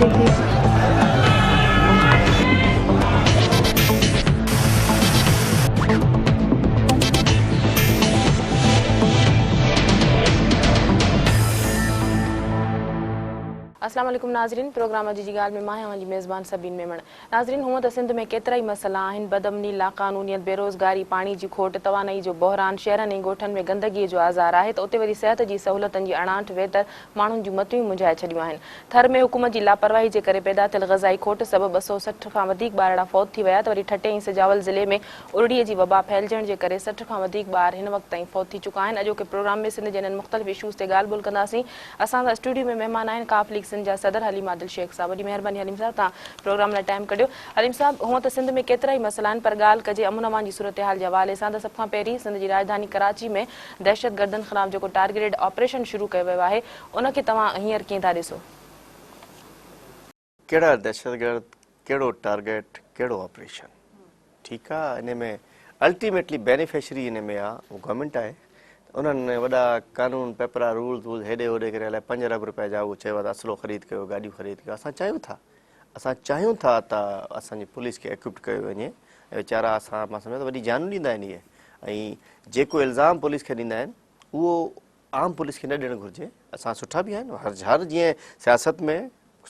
ठीक ठीक। اسلام عليڪم ناظرين پروگرام اڄ جي ڳالهه ۾ مان آهيان اوهان جي ميزبان سبين ميمڻ ناظرين هونء ته سنڌ ۾ ڪيترائي مسئلا آهن بدامني لاقانونيت بيروزگاري پاڻي جي کوٽ توانائي جو بحران شهرن ۽ ڳوٺن ۾ گندگي جو آزار آهي ته اتي وري صحت جي سهولتن جي اڻاٺ ويتر ماڻهن جون متيون منجهائي ڇڏيون آهن. ٿر ۾ حڪومت جي لاپرواهي جي ڪري پيدا ٿيل غذائي کوٽ سبب 260 کان وڌيڪ ٻارڙا فوت ٿي ويا ته وري ٺٽي ۽ سجاول ضلعي ۾ ارڙي جي وبا ڦهلجڻ جي ڪري 60 کان وڌيڪ ٻار هن وقت تائين فوت ٿي چڪا آهن. اڄوڪي پروگرام ۾ سنڌ جي انهن مختلف اشوز تي ڳالهه ٻولهه ڪنداسين. اسان سان اسٽوڊيو ۾ مهمان آهن قاف ليگ سنڌ جا صدر حليم عادل شيخ صاحب. وڏي مهرباني حليم صاحب توهان پروگرام لاء ٽائيم ڪڍيو. حليم صاحب هونء ته سنڌ ۾ ڪيترائي مسئلا آهن پر ڳالهه ڪجي امن امان جي صورتحال جي حوالي سان ته سڀ کان پهرين سنڌ جي راڄڌاني ڪراچي ۾ دهشتگردن خلاف جيڪو ٽارگيٽيڊ آپريشن شروع ڪيو ويو آهي ان کي توهان هينئر ڪيئن ٿا ڏسو؟ ڪهڙا دهشتگرد، ڪهڙو ٽارگيٽ، ڪهڙو آپريشن؟ ٺيڪ آ ان ۾ الٽيميٽلي بينيفيشري ان ۾ آ اهو گورنمينٽ آهي انهن وڏا قانون پيپرا رولز وولز هيڏي هوڏي ڪري الائي 5 ارب روپيا جا اهو چيو آ ته اسلحو خريد ڪيو گاڏيون خريد ڪيو اسان چاهيون ٿا اسان چاهيون ٿا ته اسان جي پوليس کي ايڪوپڊ ڪيو وڃي ۽ ويچارا اسان مان سمجهان ٿو وڏي جانون ڏيندا آهن اهي ۽ جيڪو الزام پوليس کي ڏيندا آهن اهو عام پوليس کي نه ڏيڻ گهرجي اسان سٺا به آهن هر هر جيئن سياست ۾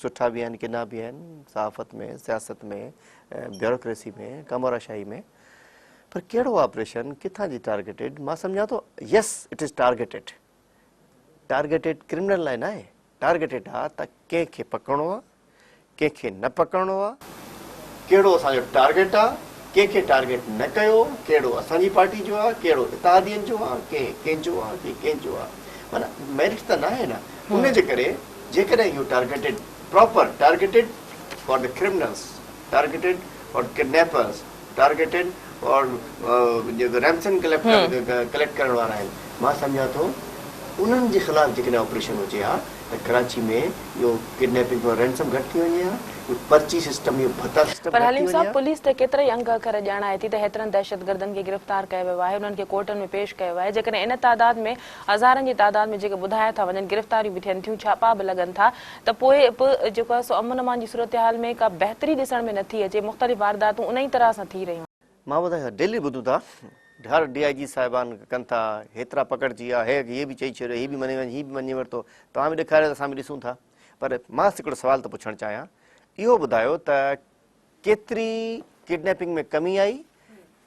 سٺا به آهن ڪنا به آهن صحافت ۾ سياست ۾ بيوروڪريسي ۾ ڪامورا شاهي ۾ پر ڪهڙو آپريشن ڪٿان جي ٽارگيٽيڊ مان سمجهان ٿو yes it is targeted targeted criminal لاء ناهي ٽارگيٽيڊ آ ته ڪنهن کي پڪڙڻو آ ڪنهن کي نه پڪڙڻو آ، ڪهڙو اسان جو ٽارگيٽ آ، ڪنهن کي ٽارگيٽ نه ڪيو، ڪهڙو اسان جي پارٽي جو آ، ڪهڙو اتحادين جو آ، ڪنهن ڪنهن جو آ، ڪنهن ڪنهن جو آ، معنيٰ ميرٽ ته ناهي نه، ان جي ڪري جيڪڏهن اهو targeted proper targeted for the criminals, targeted for kidnappers, targeted for جيڪو رينسم ڪليڪٽ ڪليڪٽ ڪرڻ وارا آهن، مان سمجهان ٿو انهن جي خلاف جيڪڏهن آپريشن هجي ها ته ڪراچي ۾ اهو ڪڊنيپنگ فار رينسم گهٽ ٿي وڃي ها، اهو پرچي سسٽم اهو ڀتا سسٽم پر گهٽ ٿي حليم وڃي صاحب ها. پوليس ته ڪيترائي انگ اکر ڄاڻائي ٿي ته هيترن دهشتگردن کي گرفتار ڪيو ويو آهي انهن کي ڪورٽن ۾ پيش ڪيو ويو آهي جيڪڏهن ان تعداد ۾ هزارن جي تعداد ۾ جيڪي ٻڌايا ٿا وڃن گرفتاريون به ٿين ٿيون ڇاپا به لڳن ٿا ته پوء به جيڪو آهي سو امن امان جي صورتحال ۾ ڪا بهتري ڏسڻ ۾ نٿي اچي مختلف وارداتون انهي طرح سان ٿي رهيون آهن. مان ٻڌايان ڊيلي ٻڌون ٿا هر ڊي I جي صاحبان ڪن ٿا هيترا پڪڙجي ويا هي هي به چئي ڇڏيو هي به مڃي وڃ هي به مڃي ورتو توهان به ڏيکاريو ته اسان به ڏسون ٿا پر مان هڪڙو سوال ٿو پڇڻ چاهيان اهو ٻڌايو ته ڪيتري ڪڊنيپنگ ۾ ڪمي آئي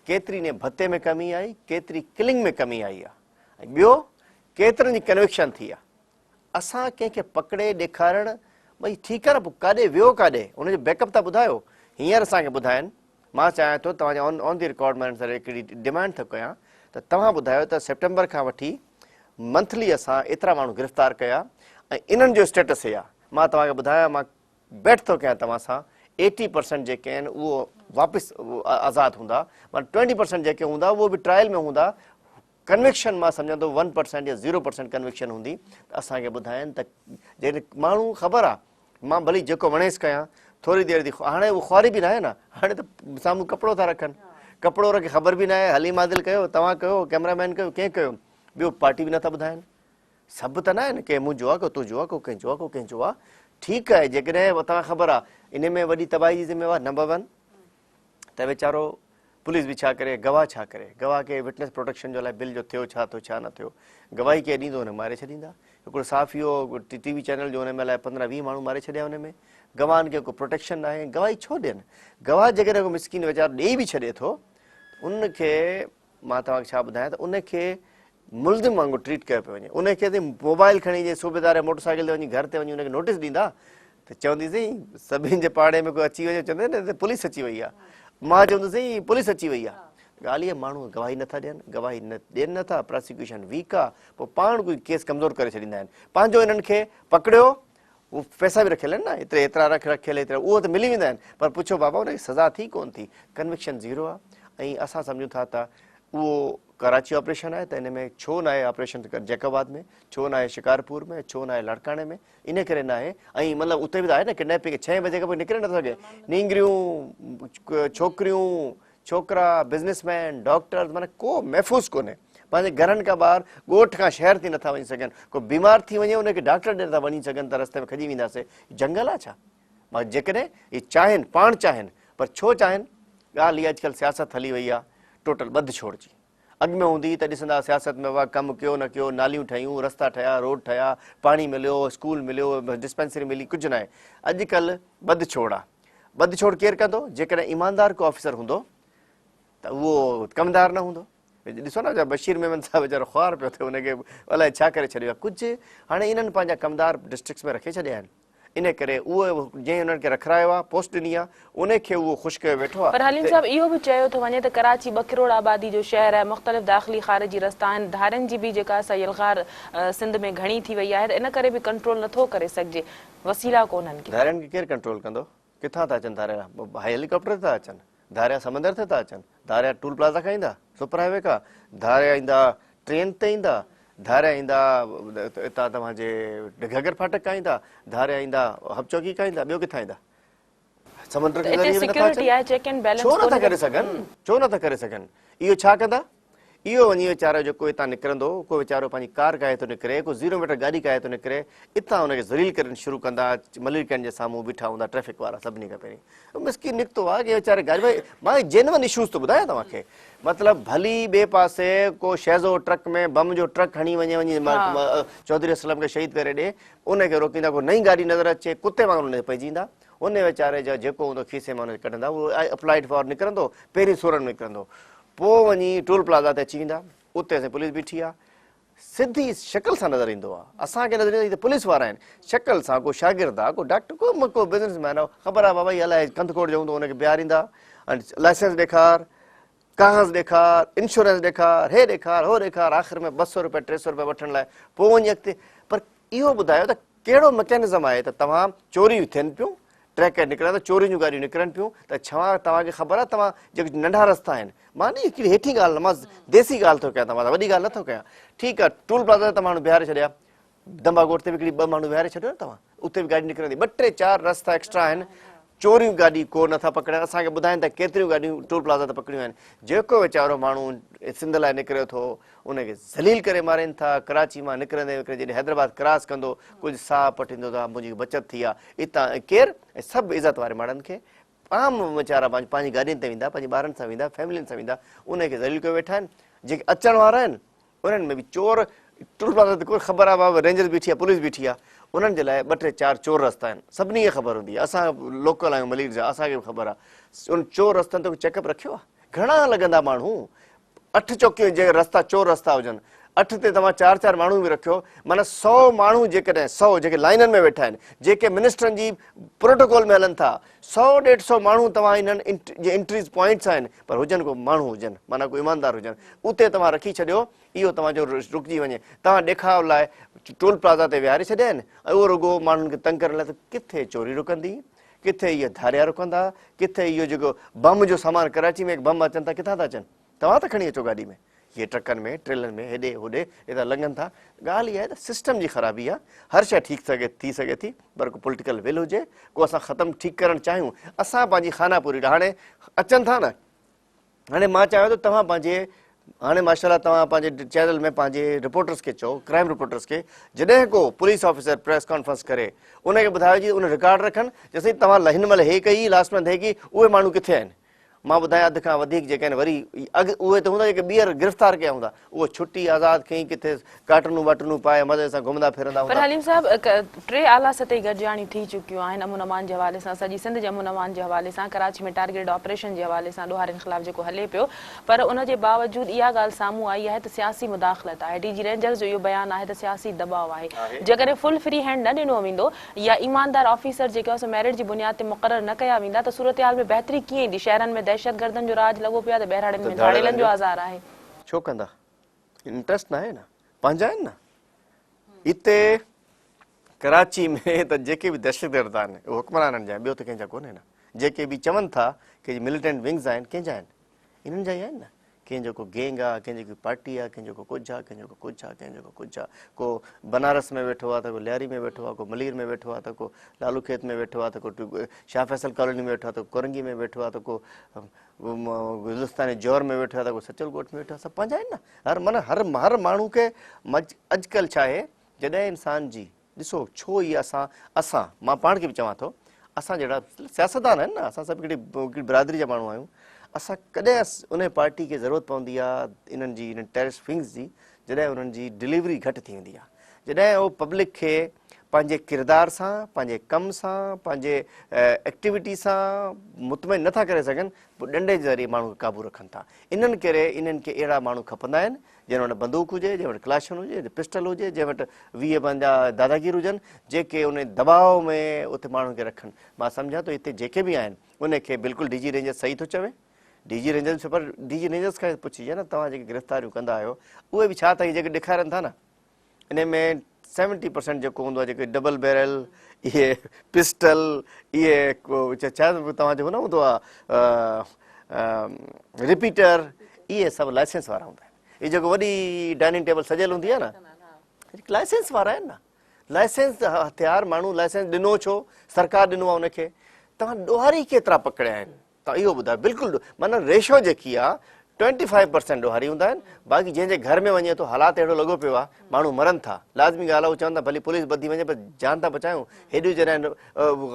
ڪيتري ني ڀتي ۾ ڪمي آئي ڪيتري ڪلنگ ۾ ڪمي آئي آ ۽ ٻيو ڪيترن جي ڪنوڪشن ٿي آ اسان ڪنهن کي پڪڙي ڏيکارڻ ڀئي ٺيڪ آ نه پوء ڪاڏي ويو ڪاڏي ان جو بيڪ اپ ته ٻڌايو هينئر اسان کي ٻڌائن مان چاهيان ٿو توهان جي آن the record مان سر هڪڙي ڊمانڊ ٿو ڪيان ته توهان ٻڌايو ته سيپٽمبر کان وٺي منٿلي اسان ايترا ماڻهو گرفتار ڪيا ۽ انهن جو اسٽيٽس هي آ مان توهان کي ٻڌايان مان بيٽ ٿو ڪيان توهان سان ايٽي پرسنٽ جيڪي آهن اهو واپس آزاد هوندا معنيٰ ٽوئنٽي پرسنٽ جيڪي هوندا اهو به ٽرائل ۾ هوندا ڪنوڪشن مان سمجهان ٿو ون پرسنٽ يا زيرو پرسنٽ ڪنوڪشن هوندي ته اسان کي ٻڌائين ته جيڪڏهن ماڻهو خبر آ مان ڀلي جيڪو وڻيس ڪيان ٿوري دير جي هاڻي اهو خواري به ناهي نه هاڻي ته سامهون ڪپڙو ٿا رکن ڪپڙو رکي خبر به ناهي حليم عادل ڪيو توهان ڪيو ڪيمرا مين ڪيو ڪنهن ڪيو ٻيو پارٽي به نٿا ٻڌائين سڀ ته ناهن ڪنهن منهنجو آ ڪو تنهنجو آ ڪو ڪنهن جو آ ڪو ڪنهن جو آ ٺيڪ آهي جيڪڏهن توهان خبر آ ان ۾ وڏي تباهي جي ذميوار نمبر ون ته ويچارو پوليس به ڇا ڪري گواهه ڇا ڪري گواهه کي وٽنس پروٽيڪشن جو الائي بل جو ٿيو ڇا ٿيو ڇا نه ٿيو گواهي ڪنهن ڏيندو ان ماري ڇڏيندا هڪڙو صحافي هو ٽي وي چينل جو ان ۾ الائي 15 20 ماڻهو ماري ڇڏيا ان ۾ گواهن کي ڪو پروٽيڪشن ناهي گواهي ڇو ڏين گواهه جيڪڏهن ڪو مسڪين ويچارو ڏيئي به ڇڏي ٿو ان کي مان توهان کي ڇا ٻڌايان ته ان کي ملزم وانگر ٽريٽ ڪيو پيو وڃي ان کي موبائل کڻي جي صوبيدار يا موٽر سائيڪل تي وڃي گهر تي وڃي ان کي نوٽيس ڏيندا ته چوندي سائين سڀني جي پاڙي ۾ ڪو اچي وڃي چوندي نه ته پوليس اچي وئي آهي مان چوندس سائين پوليس اچي وئي آهي ڳالهه اها ماڻهو گواهي نٿا ڏين گواهي نه ڏين نٿا پراسيڪيوشن ويڪ آهي پوء پاڻ ڪوئي ڪيس ڪمزور ڪري ڇڏيندا آهن پنهنجو انهن کي پڪڙيو هو پئسا به رکيل آهن نه ايترا ايترا رک رکيل ايترا اهو ته ملي ويندا آهن پر پڇو بابا ان کي سزا ٿي ڪون ٿي ڪنوڪشن زيرو آهي ۽ اسان سمجهون ٿا ته اهو ڪراچي آپريشن آهي ته ان ۾ ڇو نه آهي آپريشن جيڪب آباد ۾ ڇو نه آهي شڪارپور ۾ ڇو نه آهي لاڙڪاڻي ۾ ان ڪري نه آهي ۽ مطلب اتي به ته آهي نه ڪڊنيپنگ ڇهين بجي کان پوء نڪري نٿو سگهي نينگريون ڇوڪريون ڇوڪرا، بزنس مين، ڊاڪٽرز معنيٰ ڪو محفوظ ڪونهي. پنهنجي گهرن کان ٻاهر ڳوٺ کان شهر تائين نٿا وڃي سگهن. ڪو بيمار ٿي وڃي ان کي ڊاڪٽر ڏي نٿا وڃي سگهن ته رستي ۾ کڄي وينداسي. جنگل آ ڇا؟ مان جيڪڏهن اهي چاهين پاڻ چاهين پر ڇو چاهين ڳالهه اها اڄڪلهه سياست هلي وئي آهي ٽوٽل ٻڌ ڇوڙ جي. اڳ ۾ هوندي ته ڏسندا سياست ۾ بابا ڪم ڪيو نه ڪيو، ناليون ٺهيون، رستا ٺهيا، روڊ ٺهيا، پاڻي مليو، اسڪول مليو، ڊسپينسري ملي، ڪجهه ناهي. اڄڪلهه ٻڌ ڇوڙ آ. ٻڌ ڇوڙ ڪير ڪندو؟ جيڪڏهن ايماندار ڪو آفيسر هوندو ته اهو ڪمدار نه هوندو. ڏسو نه بشير ميمن صاحب ويچارو خوار پيو ٿئي ان کي الائي ڇا ڪري ڇڏيو آ. ڪجهه هاڻي انهن پنهنجا ڪمدار ڊسٽرڪٽس ۾ رکي ڇڏيا آهن. ان ڪري اهو جنهن انهن کي رکرايو آهي، پوسٽ ڏني آهي، ان کي اهو خوش ڪيو ويٺو آهي پر حليم ته. صاحب اهو به چيو ٿو وڃي ته ڪراچي ٻه ڪروڙ آبادي جو شهر آهي، مختلف داخلي خارجي رستا آهن، ڌارين جي به جيڪا سا يلغار سنڌ ۾ گهڻي ٿي وئي آهي ته ان ڪري به ڪنٽرول نه ٿو ڪري سگهجي، وسيلا ڪونهن ڪي. ڌارين کي ڪير ڪنٽرول ڪندو؟ ڪٿان ٿا اچن ڌاريا؟ هيلي ڪاپٽر تي ٿا اچن؟ ڌاريا سمندر تي ٿا اچن؟ ڌاريا ٽول پلازا کان ايندا؟ سپر هاء وي کان؟ ڌاريا ايندا ٽرين تي ايندا؟ ڌاريا ايندا اتان توهان جي گهگهر فاٽڪ کان ايندا؟ ڌاريا ايندا حب چوڪي کان ايندا؟ ٻيو ڪٿان ايندا؟ سمنڊ ته جي اتي ذريعي به نٿا اچن؟ سيڪيورٽي آهي، چيڪ اينڊ بيلنس ڇو نٿا ڪونهي ڪري ته سگهن؟ ڇو نٿا ڪري سگهن؟ اهو ڇا ڪندا؟ اهو وڃي ويچارو جيڪو اتان نڪرندو، ڪو ويچارو پنهنجي ڪار ڪاهي ٿو نڪري، ڪو زيرو ميٽر گاڏي ڪاهي ٿو نڪري، اتان ان کي ذليل ڪرڻ شروع ڪندا، ملير ڪينٽ جي سامهون بيٺا هوندا ٽريفڪ وارا سڀني کان پهرين. مسڪين نڪتو آ ڪي ويچاري گاڏي ڀائي مان جينون اشوز ٿو ٻڌايان توهان کي مطلب ڀلي ٻئي پاسي ڪو شيزو ٽرڪ ۾ بم جو ٽرڪ کڻي وڃي وڃي چوڌري اسلم کي شهيد ڪري ڏي ان کي روڪيندا ڪو نئين گاڏي نظر اچي ڪتي وانگر ان تي پئجي ايندا ان ويچاري جا جيڪو هوندو کيسي مان ان کي ڪڍندا اهو اپلائيڊ فار نڪرندو پهرين سورن ۾ نڪرندو پوء وڃي ٽول پلازا تي اچي ويندا اتي اسين پوليس بيٺي آ سڌي شڪل سان نظر ايندو آ اسان کي نظر ايندو هي ته پوليس وارا آهن شڪل سان ڪو شاگرد آ ڪو ڊاڪٽر ڪو ڪو بزنس مين آ خبر آ بابا هي الائي ڪنڌڪوٽ جو هوندو ان کي بيهاريندا ۽ لائسنس ڏيکار ڪاغذ ڏيکار انشورنس ڏيکار هي ڏيکار هو ڏيکار آخر ۾ 200 روپيا 300 روپيا وٺڻ لاء پوء وڃي اڳتي پر اهو ٻڌايو ته ڪهڙو مڪينزم آهي ته توهان چوريون ٿين پيون ٽريڪ نڪرن ته چورين جون گاڏيون نڪرن پيون ته ڇا توهان کي خبر آهي توهان جيڪي ننڍا رستا آهن مان نه هڪڙي هيٺين ڳالهه نه مان ديسي ڳالهه ٿو ڪيان توهان سان وڏي ڳالهه نٿو ڪيان ٺيڪ آهي ٽول پلازا تي ماڻهو بيهاري ڇڏيا دمبا ڳوٺ تي به هڪڙي ٻه ماڻهو بيهاري ڇڏيو نه توهان اتي به گاڏي نڪرندي ٻه ٽي چار رستا ايڪسٽرا آهن چوريون گاڏي ڪو نٿا پڪڙين اسان کي ٻڌائين ته ڪيتريون گاڏيون ٽول پلازا تي پڪڙيون آهن جيڪو ويچارو ماڻهو سنڌ لاء نڪري ٿو ان کي ذليل ڪري مارين ٿا ڪراچي مان نڪرندي نڪرندي جڏهن حيدرآباد ڪراس ڪندو ڪجهه ساهه پٽيندو ته منهنجي بچت ٿي آ اتان ڪير ۽ سڀ عزت واري ماڻهن کي عام ويچارا پنهنجي گاڏين تي ويندا پنهنجي ٻارن سان ويندا فيملين سان ويندا ان کي ذليل ڪيو ويٺا آهن جيڪي اچڻ وارا آهن انهن ۾ به چور ٽول پلازا تي ڪو خبر آهي بابا رينجرز بيٺي آهي پوليس بيٺي آهي انهن جي لاء ٻه ٽي چار چور رستا آهن سڀني کي خبر هوندي آهي اسان لوڪل آهيون ملير جا اسان کي به خبر آهي ان چور رستن تي چيڪ اپ رکيو آهي گهڻا لڳندا ماڻهو اٺ چوڪيون جي رستا چور رستا هجن اٺ تي توهان چار چار ماڻهو به رکيو معنيٰ سو ماڻهو جيڪڏهن سو جيڪي لائنن ۾ ويٺا آهن جيڪي منسٽرن جي پروٽوڪول ۾ هلن ٿا سو ڏيڍ سو ماڻهو توهان انهن جي انٽريز پوائنٽس آهن پر هجن ڪو ماڻهو هجن معنيٰ ڪو ايماندار هجن اتي توهان رکي ڇڏيو اهو توهان جو رڪجي وڃي توهان ڏيکاء لاء ٽول پلازا تي ويهاري ڇڏيا آهن ۽ اهو رڳو ماڻهن کي تنگ ڪرڻ لاء ته ڪٿي چوري رڪندي ڪٿي اهي ڌاريا رڪندا ڪٿي اهو جيڪو بم جو سامان ڪراچي ۾ بم اچن ٿا ڪٿان ٿا اچن توهان ته کڻي اچو گاڏي ۾ اهي ٽرڪن ۾ ٽريلن ۾ هيڏي هوڏي هتان لنگهن ٿا. ڳالهه اها آهي ته سسٽم جي خرابي آهي. هر شيء ٺيڪ سگهي ٿي سگهي ٿي پر ڪو پوليٽيڪل ول هجي ڪو اسان ختم ٺيڪ ڪرڻ چاهيون اسان پنهنجي خانه پوري هاڻي اچن ٿا نه هاڻي مان چاهيان ٿو توهان پنهنجي هاڻي ماشاء الله توهان پنهنجي چينل ۾ پنهنجي رپورٽرس کي چئو ڪرائم رپورٽرس کي جڏهن ڪو پوليس آفيسر پريس ڪانفرنس ڪري ان کي ٻڌايو جي ان رڪارڊ رکن جي سائين توهان هن مهل هي ڪئي لاسٽ منٿ هي ڪئي اهي ماڻهو ڪٿي آهن مان ٻڌايان اڌ کان وڌيڪ جيڪي آهن وري اڳ اهي ته هوندا جيڪي ٻيهر گرفتار ڪيا هوندا اهي ڇٽي آزاد کئين ڪٿي ڪاٽنون واٽنون پائي مزي سان گهمندا ڦرندا پر هوندا. حليم صاحب ٽي اعليٰ سطحي گڏجاڻيون ٿي چڪيون آهن امن امان جي حوالي سان سڄي سنڌ جي امن امان جي حوالي سان ڪراچي ۾ ٽارگيٽڊ آپريشن جي حوالي سان ڏوهارين خلاف جيڪو هلي پيو پر ان جي باوجود اها ڳالهه سامهون آئي آهي ته سياسي مداخلت آهي ڊي جي رينجرز جو اهو بيان آهي ته سياسي دٻاء آهي جيڪڏهن فل فري هينڊ نه ڏنو ويندو يا ايماندار آفيسر جيڪي آهن سو ميرٽ جي بنياد تي مقرر نه ڪيا ويندا ته صورتحال ۾ بهتري ڪيئن ايندي؟ شهرن ۾ دهشتگردن جو راڄ لڳو پيو آهي ته ٻهراڙين ته ۾ ڌاڙيلن ڌاڙيلن جو جو آزار آهي. ڇو ڪندا؟ انٽرسٽ ناهي نه پنهنجا آهن نه هتي ڪراچي ۾ ته جيڪي به دهشتگرد آهن اهي حڪمرانن جا آهن ٻيو ته ڪنهن جا ڪونهن نه جيڪي به چون ٿا ڪي مليٽنٽ ونگز آهن ڪنهن جا آهن انهن جا ئي آهن نه ڪنهن جو ڪو گينگ آ ڪنهن جي ڪو پارٽي آ ڪنهن جو ڪو ڪجهه آ ڪنهن جو ڪو ڪجهه آ ڪنهن جو ڪو ڪجهه آ ڪو بنارس ۾ ويٺو آ ته ڪو لياري ۾ ويٺو آ ڪو ملير ۾ ويٺو آ ته ڪو لالو کيت ۾ ويٺو آ ته ڪو شاهه فيصل ڪالوني ۾ ويٺو آ ته ڪو ڪورنگي ۾ ويٺو آ ته ڪو گلستان جوهر ۾ ويٺو آ ته ڪو سچل ڳوٺ ۾ ويٺو آ سڀ پنهنجا آهن نه هر معنيٰ هر هر ماڻهو کي اڄڪلهه ڇا آهي جڏهن انسان جي ڏسو ڇو هي اسان اسان مان پاڻ کي به چوان ٿو اسان جهڙا سياستدان آهن نه اسان سڀ هڪڙي هڪڙي برادري جا ماڻهو آهيون اسان ڪڏهن ان پارٽي کي ضرورت پوندي آهي انهن جي انهن ٽيررسٽ ونگز جي جڏهن انهن جي ڊليوري گهٽ ٿي ويندي آهي جڏهن هو پبلڪ کي پنهنجي ڪردار سان پنهنجي ڪم سان پنهنجي ايڪٽيوٽي سان مطمئن نٿا ڪري سگهن پوء ڏنڊي جي ذريعي ماڻهو کي قابو رکن ٿا انهن ڪري انهن کي اهڙا ماڻهو کپندا آهن جنهن وٽ بندوق هجي، جنهن وٽ ڪلاشن هجي، جنهن وٽ پسٽل هجي، جنهن وٽ 20 50 داداگير هجن، جيڪي ان دٻاء ۾ اتي ماڻهن کي رکن. مان سمجهان ٿو هتي جيڪي به آهن، ان کي بلڪل ڊي جي رينجرز صحيح ٿو چوي. ڊي جي رينجرز پر ڊي جي رينجرز کان پڇجي نه توهان جيڪي گرفتاريون ڪندا آهيو، اهي به ڇا ٿا جيڪي ڏيکارن ٿا نه، انهي ۾ سيونٽي پرسنٽ جيڪو هوندو آهي جيڪي ڊبل بيرل، اهي پسٽل، اهي ڇا توهان جو نه هوندو آهي رپيٽر، اهي سڀ لائسنس وارا هوندا آهن. هي جيڪو وڏي ڊائننگ ٽيبل سجيل هوندي آهي نه، لائسنس وارا آهن نه، لائسنس هٿيار ماڻهو لائسنس ڏنو ڇو، سرڪار ڏنو آهي ان کي. توهان ڏوهاري ڪيترا پڪڙيا آهن توهان اهو ٻڌايو. بلڪل معنيٰ ريشو جيڪي آهي ٽوئنٽي فائيو پرسنٽ ڏوهاري هوندا آهن، باقي جنهن جي گهر ۾ وڃي ٿو حالات اهڙو لڳو پيو آهي ماڻهو مرن ٿا، لازمي ڳالهه آهي هو چون ٿا ڀلي پوليس ٻڌي وڃي پر جان ٿا بچايون. هيڏو جڏهن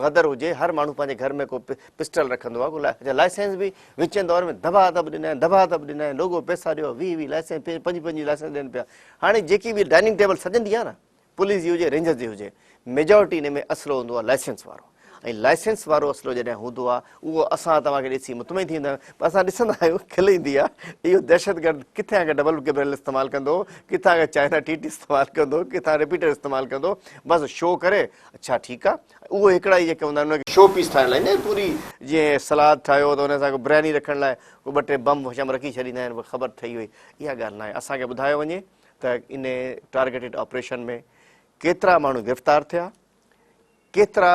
غدر هجي هر ماڻهو پنهنجي گهر ۾ ڪو پسٽل رکندو آهي، ڪو اڇا لائسنس به وچين دور ۾ دٻا دٻ ڏنا آهن، دٻا دٻ ڏنا آهن، لوگو پئسا ڏيو، 20 20 لائسنس، 25 25 لائسنس ڏين پيا. هاڻي جيڪي به ڊائننگ ٽيبل سجندي آهي نه پوليس جي هجي رينجرز جي هجي ميجارٽي ان ۾ اصلو هوندو آهي لائسنس وارو ۽ لائسنس وارو اصلو جڏهن هوندو آهي اهو اسان توهان کي ڏسي مطمئن ٿي ويندا آهيون پر اسان ڏسندا آهيون کل ايندي آهي اهو دهشتگرد ڪٿان کان ڊبل بيرل استعمال ڪندو ڪٿان کان چائنا ٽي ٽي استعمال ڪندو ڪٿان رپيٽر استعمال ڪندو بس شو ڪري اڇا ٺيڪ آهي اهو هڪڙا ئي جيڪي هوندا آهن ان کي شو پيس ٺاهڻ لاء نه پوري جيئن سلاد ٺاهيو ته ان سان ڪو برياني رکڻ لاء ڪو ٻه ٽي بم شم رکي ڇڏيندا آهن خبر ٺهي وئي اها ڳالهه ناهي اسان کي ٻڌايو وڃي ته ان ٽارگيٽيڊ آپريشن ۾ ڪيترا ماڻهو گرفتار ٿيا، ڪيترا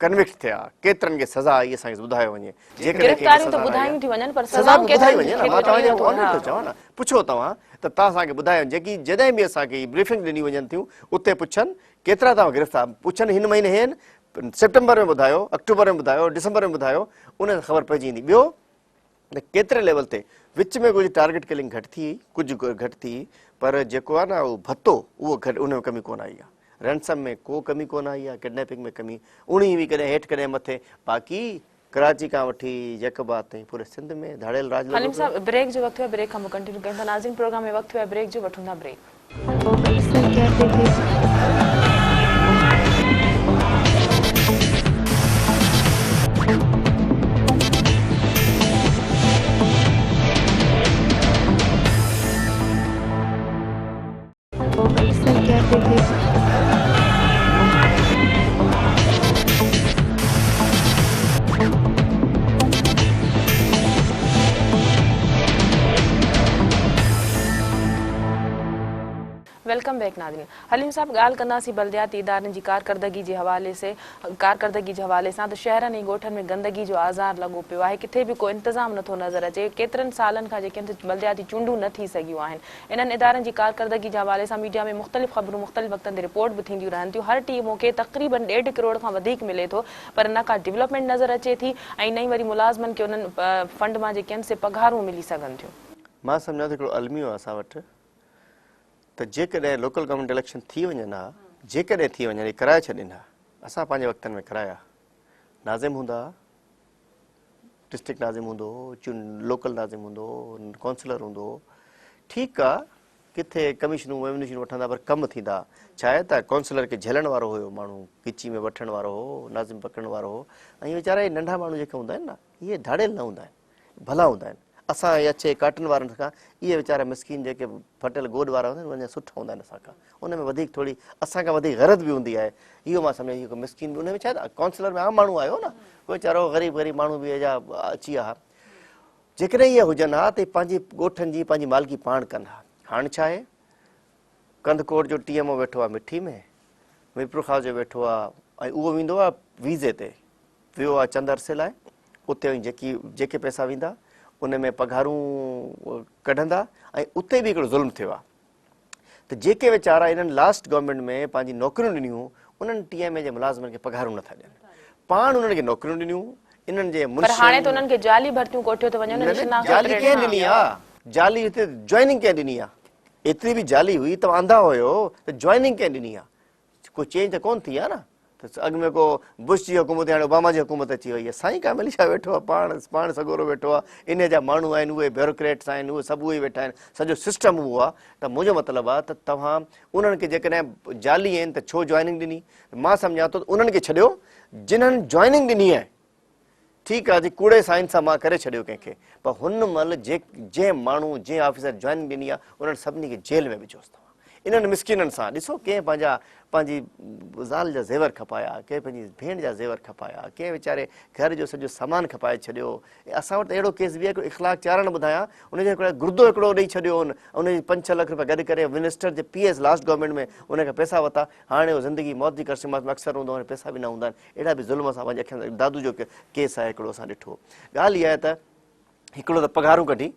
ڪنوڪٽ ٿيا، ڪيترن کي سزا آئي اسان کي ٻڌايو وڃي. جيڪڏهن ڪنهن کي گرفتاريون ته سزا نه آئي ٻڌايون ٿيون وڃن پر سزا سزائون به ٻڌائي ڪيترن وڃي نه، کي مان توهان ملي کي نٿو آنريڊ ٿو چوان نه، پڇو توهان ته توهان اسان کي ٻڌايو جيڪي جڏهن به اسان کي بريفنگ ڏنيون وڃن ٿيون اتي پڇن ڪيترا توهان گرفتار پڇن هن مهيني هين سيپٽمبر ۾ ٻڌايو آڪٽوبر ۾ ٻڌايو ڊسمبر ۾ ٻڌايو ان سان خبر پئجي ويندي. ٻيو ته ڪيتري ليول تي وچ ۾ ڪجهه ٽارگيٽ ڪلنگ گهٽ ٿي ڪجهه گهٽ ٿي پر جيڪو آهي نه اهو ڀتو اهو گهٽ ان ۾ ڪمي ڪونه آئي آهي رينسم ۾ ڪو ڪمي ڪونه آئي آهي ڪڊنيپنگ ۾ ڪمي اڻي هئي ڪڏهن هيٺ ڪڏهن مٿي باقي ڪراچي کان وٺي جيڪب آباد تائين پوري سنڌ ۾ ڌاڙيل راڄ لڳو حليم پيو صاحب بريڪ جو وقت ٿيو آهي بريڪ کان پوء ڪنٽينيو ڪيون ٿا ناظرين پروگرام ۾ وقت ٿيو آهي بريڪ جو وٺون ٿا بريڪ. Welcome back ناظرين حليم صاحب ڳالهه ڪنداسين بلدياتي ادارن جي ڪارڪردگي جي حوالي سي ڪارڪردگي جي حوالي سان ته شهرن ۽ ڳوٺن ۾ گندگي جو آزار لڳو پيو آهي ڪٿي به ڪو انتظام نٿو نظر اچي ڪيترن سالن کان جيڪي آهن بلدياتي چونڊون نه ٿي سگهيون آهن انهن ادارن جي ڪارڪردگي جي حوالي سان ميڊيا ۾ مختلف خبرون مختلف وقتن تي رپورٽ به ٿينديون رهن ٿيون هر ٽي ايم او کي تقريبن ڏيڍ ڪروڙ کان وڌيڪ ملي ٿو پر نه ڪا ڊولپمينٽ نظر اچي ٿي ۽ نه ئي وري ملازمن کي انهن فنڊ مان جيڪي آهن سي پگهارون ملي سگهن ٿيون. مان سمجهان ٿو هڪڙو الميو آهي اسان وٽ ته جيڪڏهن لوڪل گورنمينٽ اليڪشن ٿي وڃن ها جيڪڏهن ٿي وڃن هي ڪرائي ڇڏين ها اسان پنهنجي وقتن ۾ ڪرايا ناظم هوندا ها ڊسٽرڪٽ ناظم هوندو هو، چون لوڪل ناظم هوندو هو، ڪائونسلر هوندو هو. ٺيڪ آ ڪٿي ڪميشنون وميشنون وٺندا پر ڪم ٿيندا. ڇا آهي ته ڪائونسلر کي جهلڻ وارو هيو ماڻهو، ڳچي ۾ وٺڻ وارو هو، ناظم پڪڙڻ وارو هو ۽ ويچارا اهي ننڍا ماڻهو جيڪي هوندا آهن نه اهي ڌاڙيل نه هوندا آهن، ڀلا هوندا آهن. اسان اهي اڇي ڪاٽن وارن کان اهي ويچارا مسڪين جيڪي ڦٽل گوڏ وارا هوندا آهن اهي اڃا سٺا هوندا آهن اسان کان. ان ۾ وڌيڪ ٿوري اسان کان وڌيڪ غيرت به هوندي آهي. اهو مان سمجهان ٿو مسڪين به ان ۾ ڇا آهي ڪائونسلر ۾ عام ماڻهو آيو نه ڪو ويچارو غريب غريب ماڻهو به اهجا اچي ويا ها. جيڪڏهن اهي هجن ها ته پنهنجي ڳوٺن جي پنهنجي مالڪي پاڻ ڪن ها. هاڻ ڇا آهي ڪنڌڪوٽ جو ٽي ايم او ويٺو آهي مٺي ۾، ميرپورخاص جو ويٺو آهي ۽ اهو ويندو آهي ويزي تي ويو آهي چند عرصي لاء اتي وڃي جيڪي جيڪي پئسا ويندا ان ۾ پگهارون ڪڍندا ۽ اتي به هڪڙو ظلم ٿيو آهي ته جيڪي ويچارا انهن لاسٽ گورنمينٽ ۾ پنهنجي نوڪريون ڏنيون انهن ٽي ايم اي جي ملازمن کي پگهارون نٿا ڏين پاڻ انهن کي نوڪريون ڏنيون انهن جي پر هاڻي ته انهن کي جعلي ڀرتيون ڪوٺيو ٿو وڃي انهن جي شناخت جعلي ڪنهن ڏني آ جعلي هتي جوائننگ ڪنهن ڏني آ ايتري به جعلي هئي توهان انڌا هيو ته جوائننگ ڪنهن ڏني آ ڪو چينج ته ڪون ٿي آ نه. ته اڳ ۾ ڪو بش جي حڪومت هاڻي اوباما جي حڪومت اچي وئي آهي. سائين ڪامل شاهه ويٺو آهي، پاڻ پاڻ سڳورو ويٺو آهي، انهي جا ماڻهو آهن، اهي بيوروڪريٽس آهن، اهي سڀ اهي ئي ويٺا آهن، سڄو سسٽم اهو آهي. ته منهنجو مطلب آهي ته توهان انهن کي جيڪڏهن جعلي آهن ته ڇو جوائننگ ڏني؟ مان سمجهان ٿو ته انهن کي ڇڏيو جنهن جوائننگ ڏني آهي. ٺيڪ آهي جي ڪوڙي سائن سان مان ڪري ڇڏيو ڪنهن کي، پر هن مهل جنهن ماڻهو جنهن آفيسر جوائننگ ڏني آهي انهن سڀني کي جيل ۾ وجهوس توهان. انهن مسڪينن سان ڏسو ڪنهن پنهنجا پنهنجي زال جا زيور کپايا، ڪنهن پنهنجي ڀيڻ جا زيور کپايا، ڪنهن ويچاري گهر جو سڄو سامان کپائي ڇڏيو. اسان وٽ ته اهڙو ڪيس به آهي هڪڙو اخلاق چارڻ ٻڌايان ان جو هڪڙو گردو هڪڙو ڏئي ڇڏيو هن ان جي پنج ڇهه لک روپيا گڏ ڪري منسٽر جي پي ايس لاسٽ گورنمينٽ ۾ ان کان پئسا ورتا. هاڻي هو زندگي موت جي ڪرشمات ۾ اڪثر هوندو هاڻي پئسا به نه هوندا آهن. اهڙا به ظلم اسان پنهنجي اکين سان دادو جو ڪيس آهي هڪڙو اسان ڏٺو. ڳالهه اها آهي ته هڪڙو ته پگهارون ڪڍي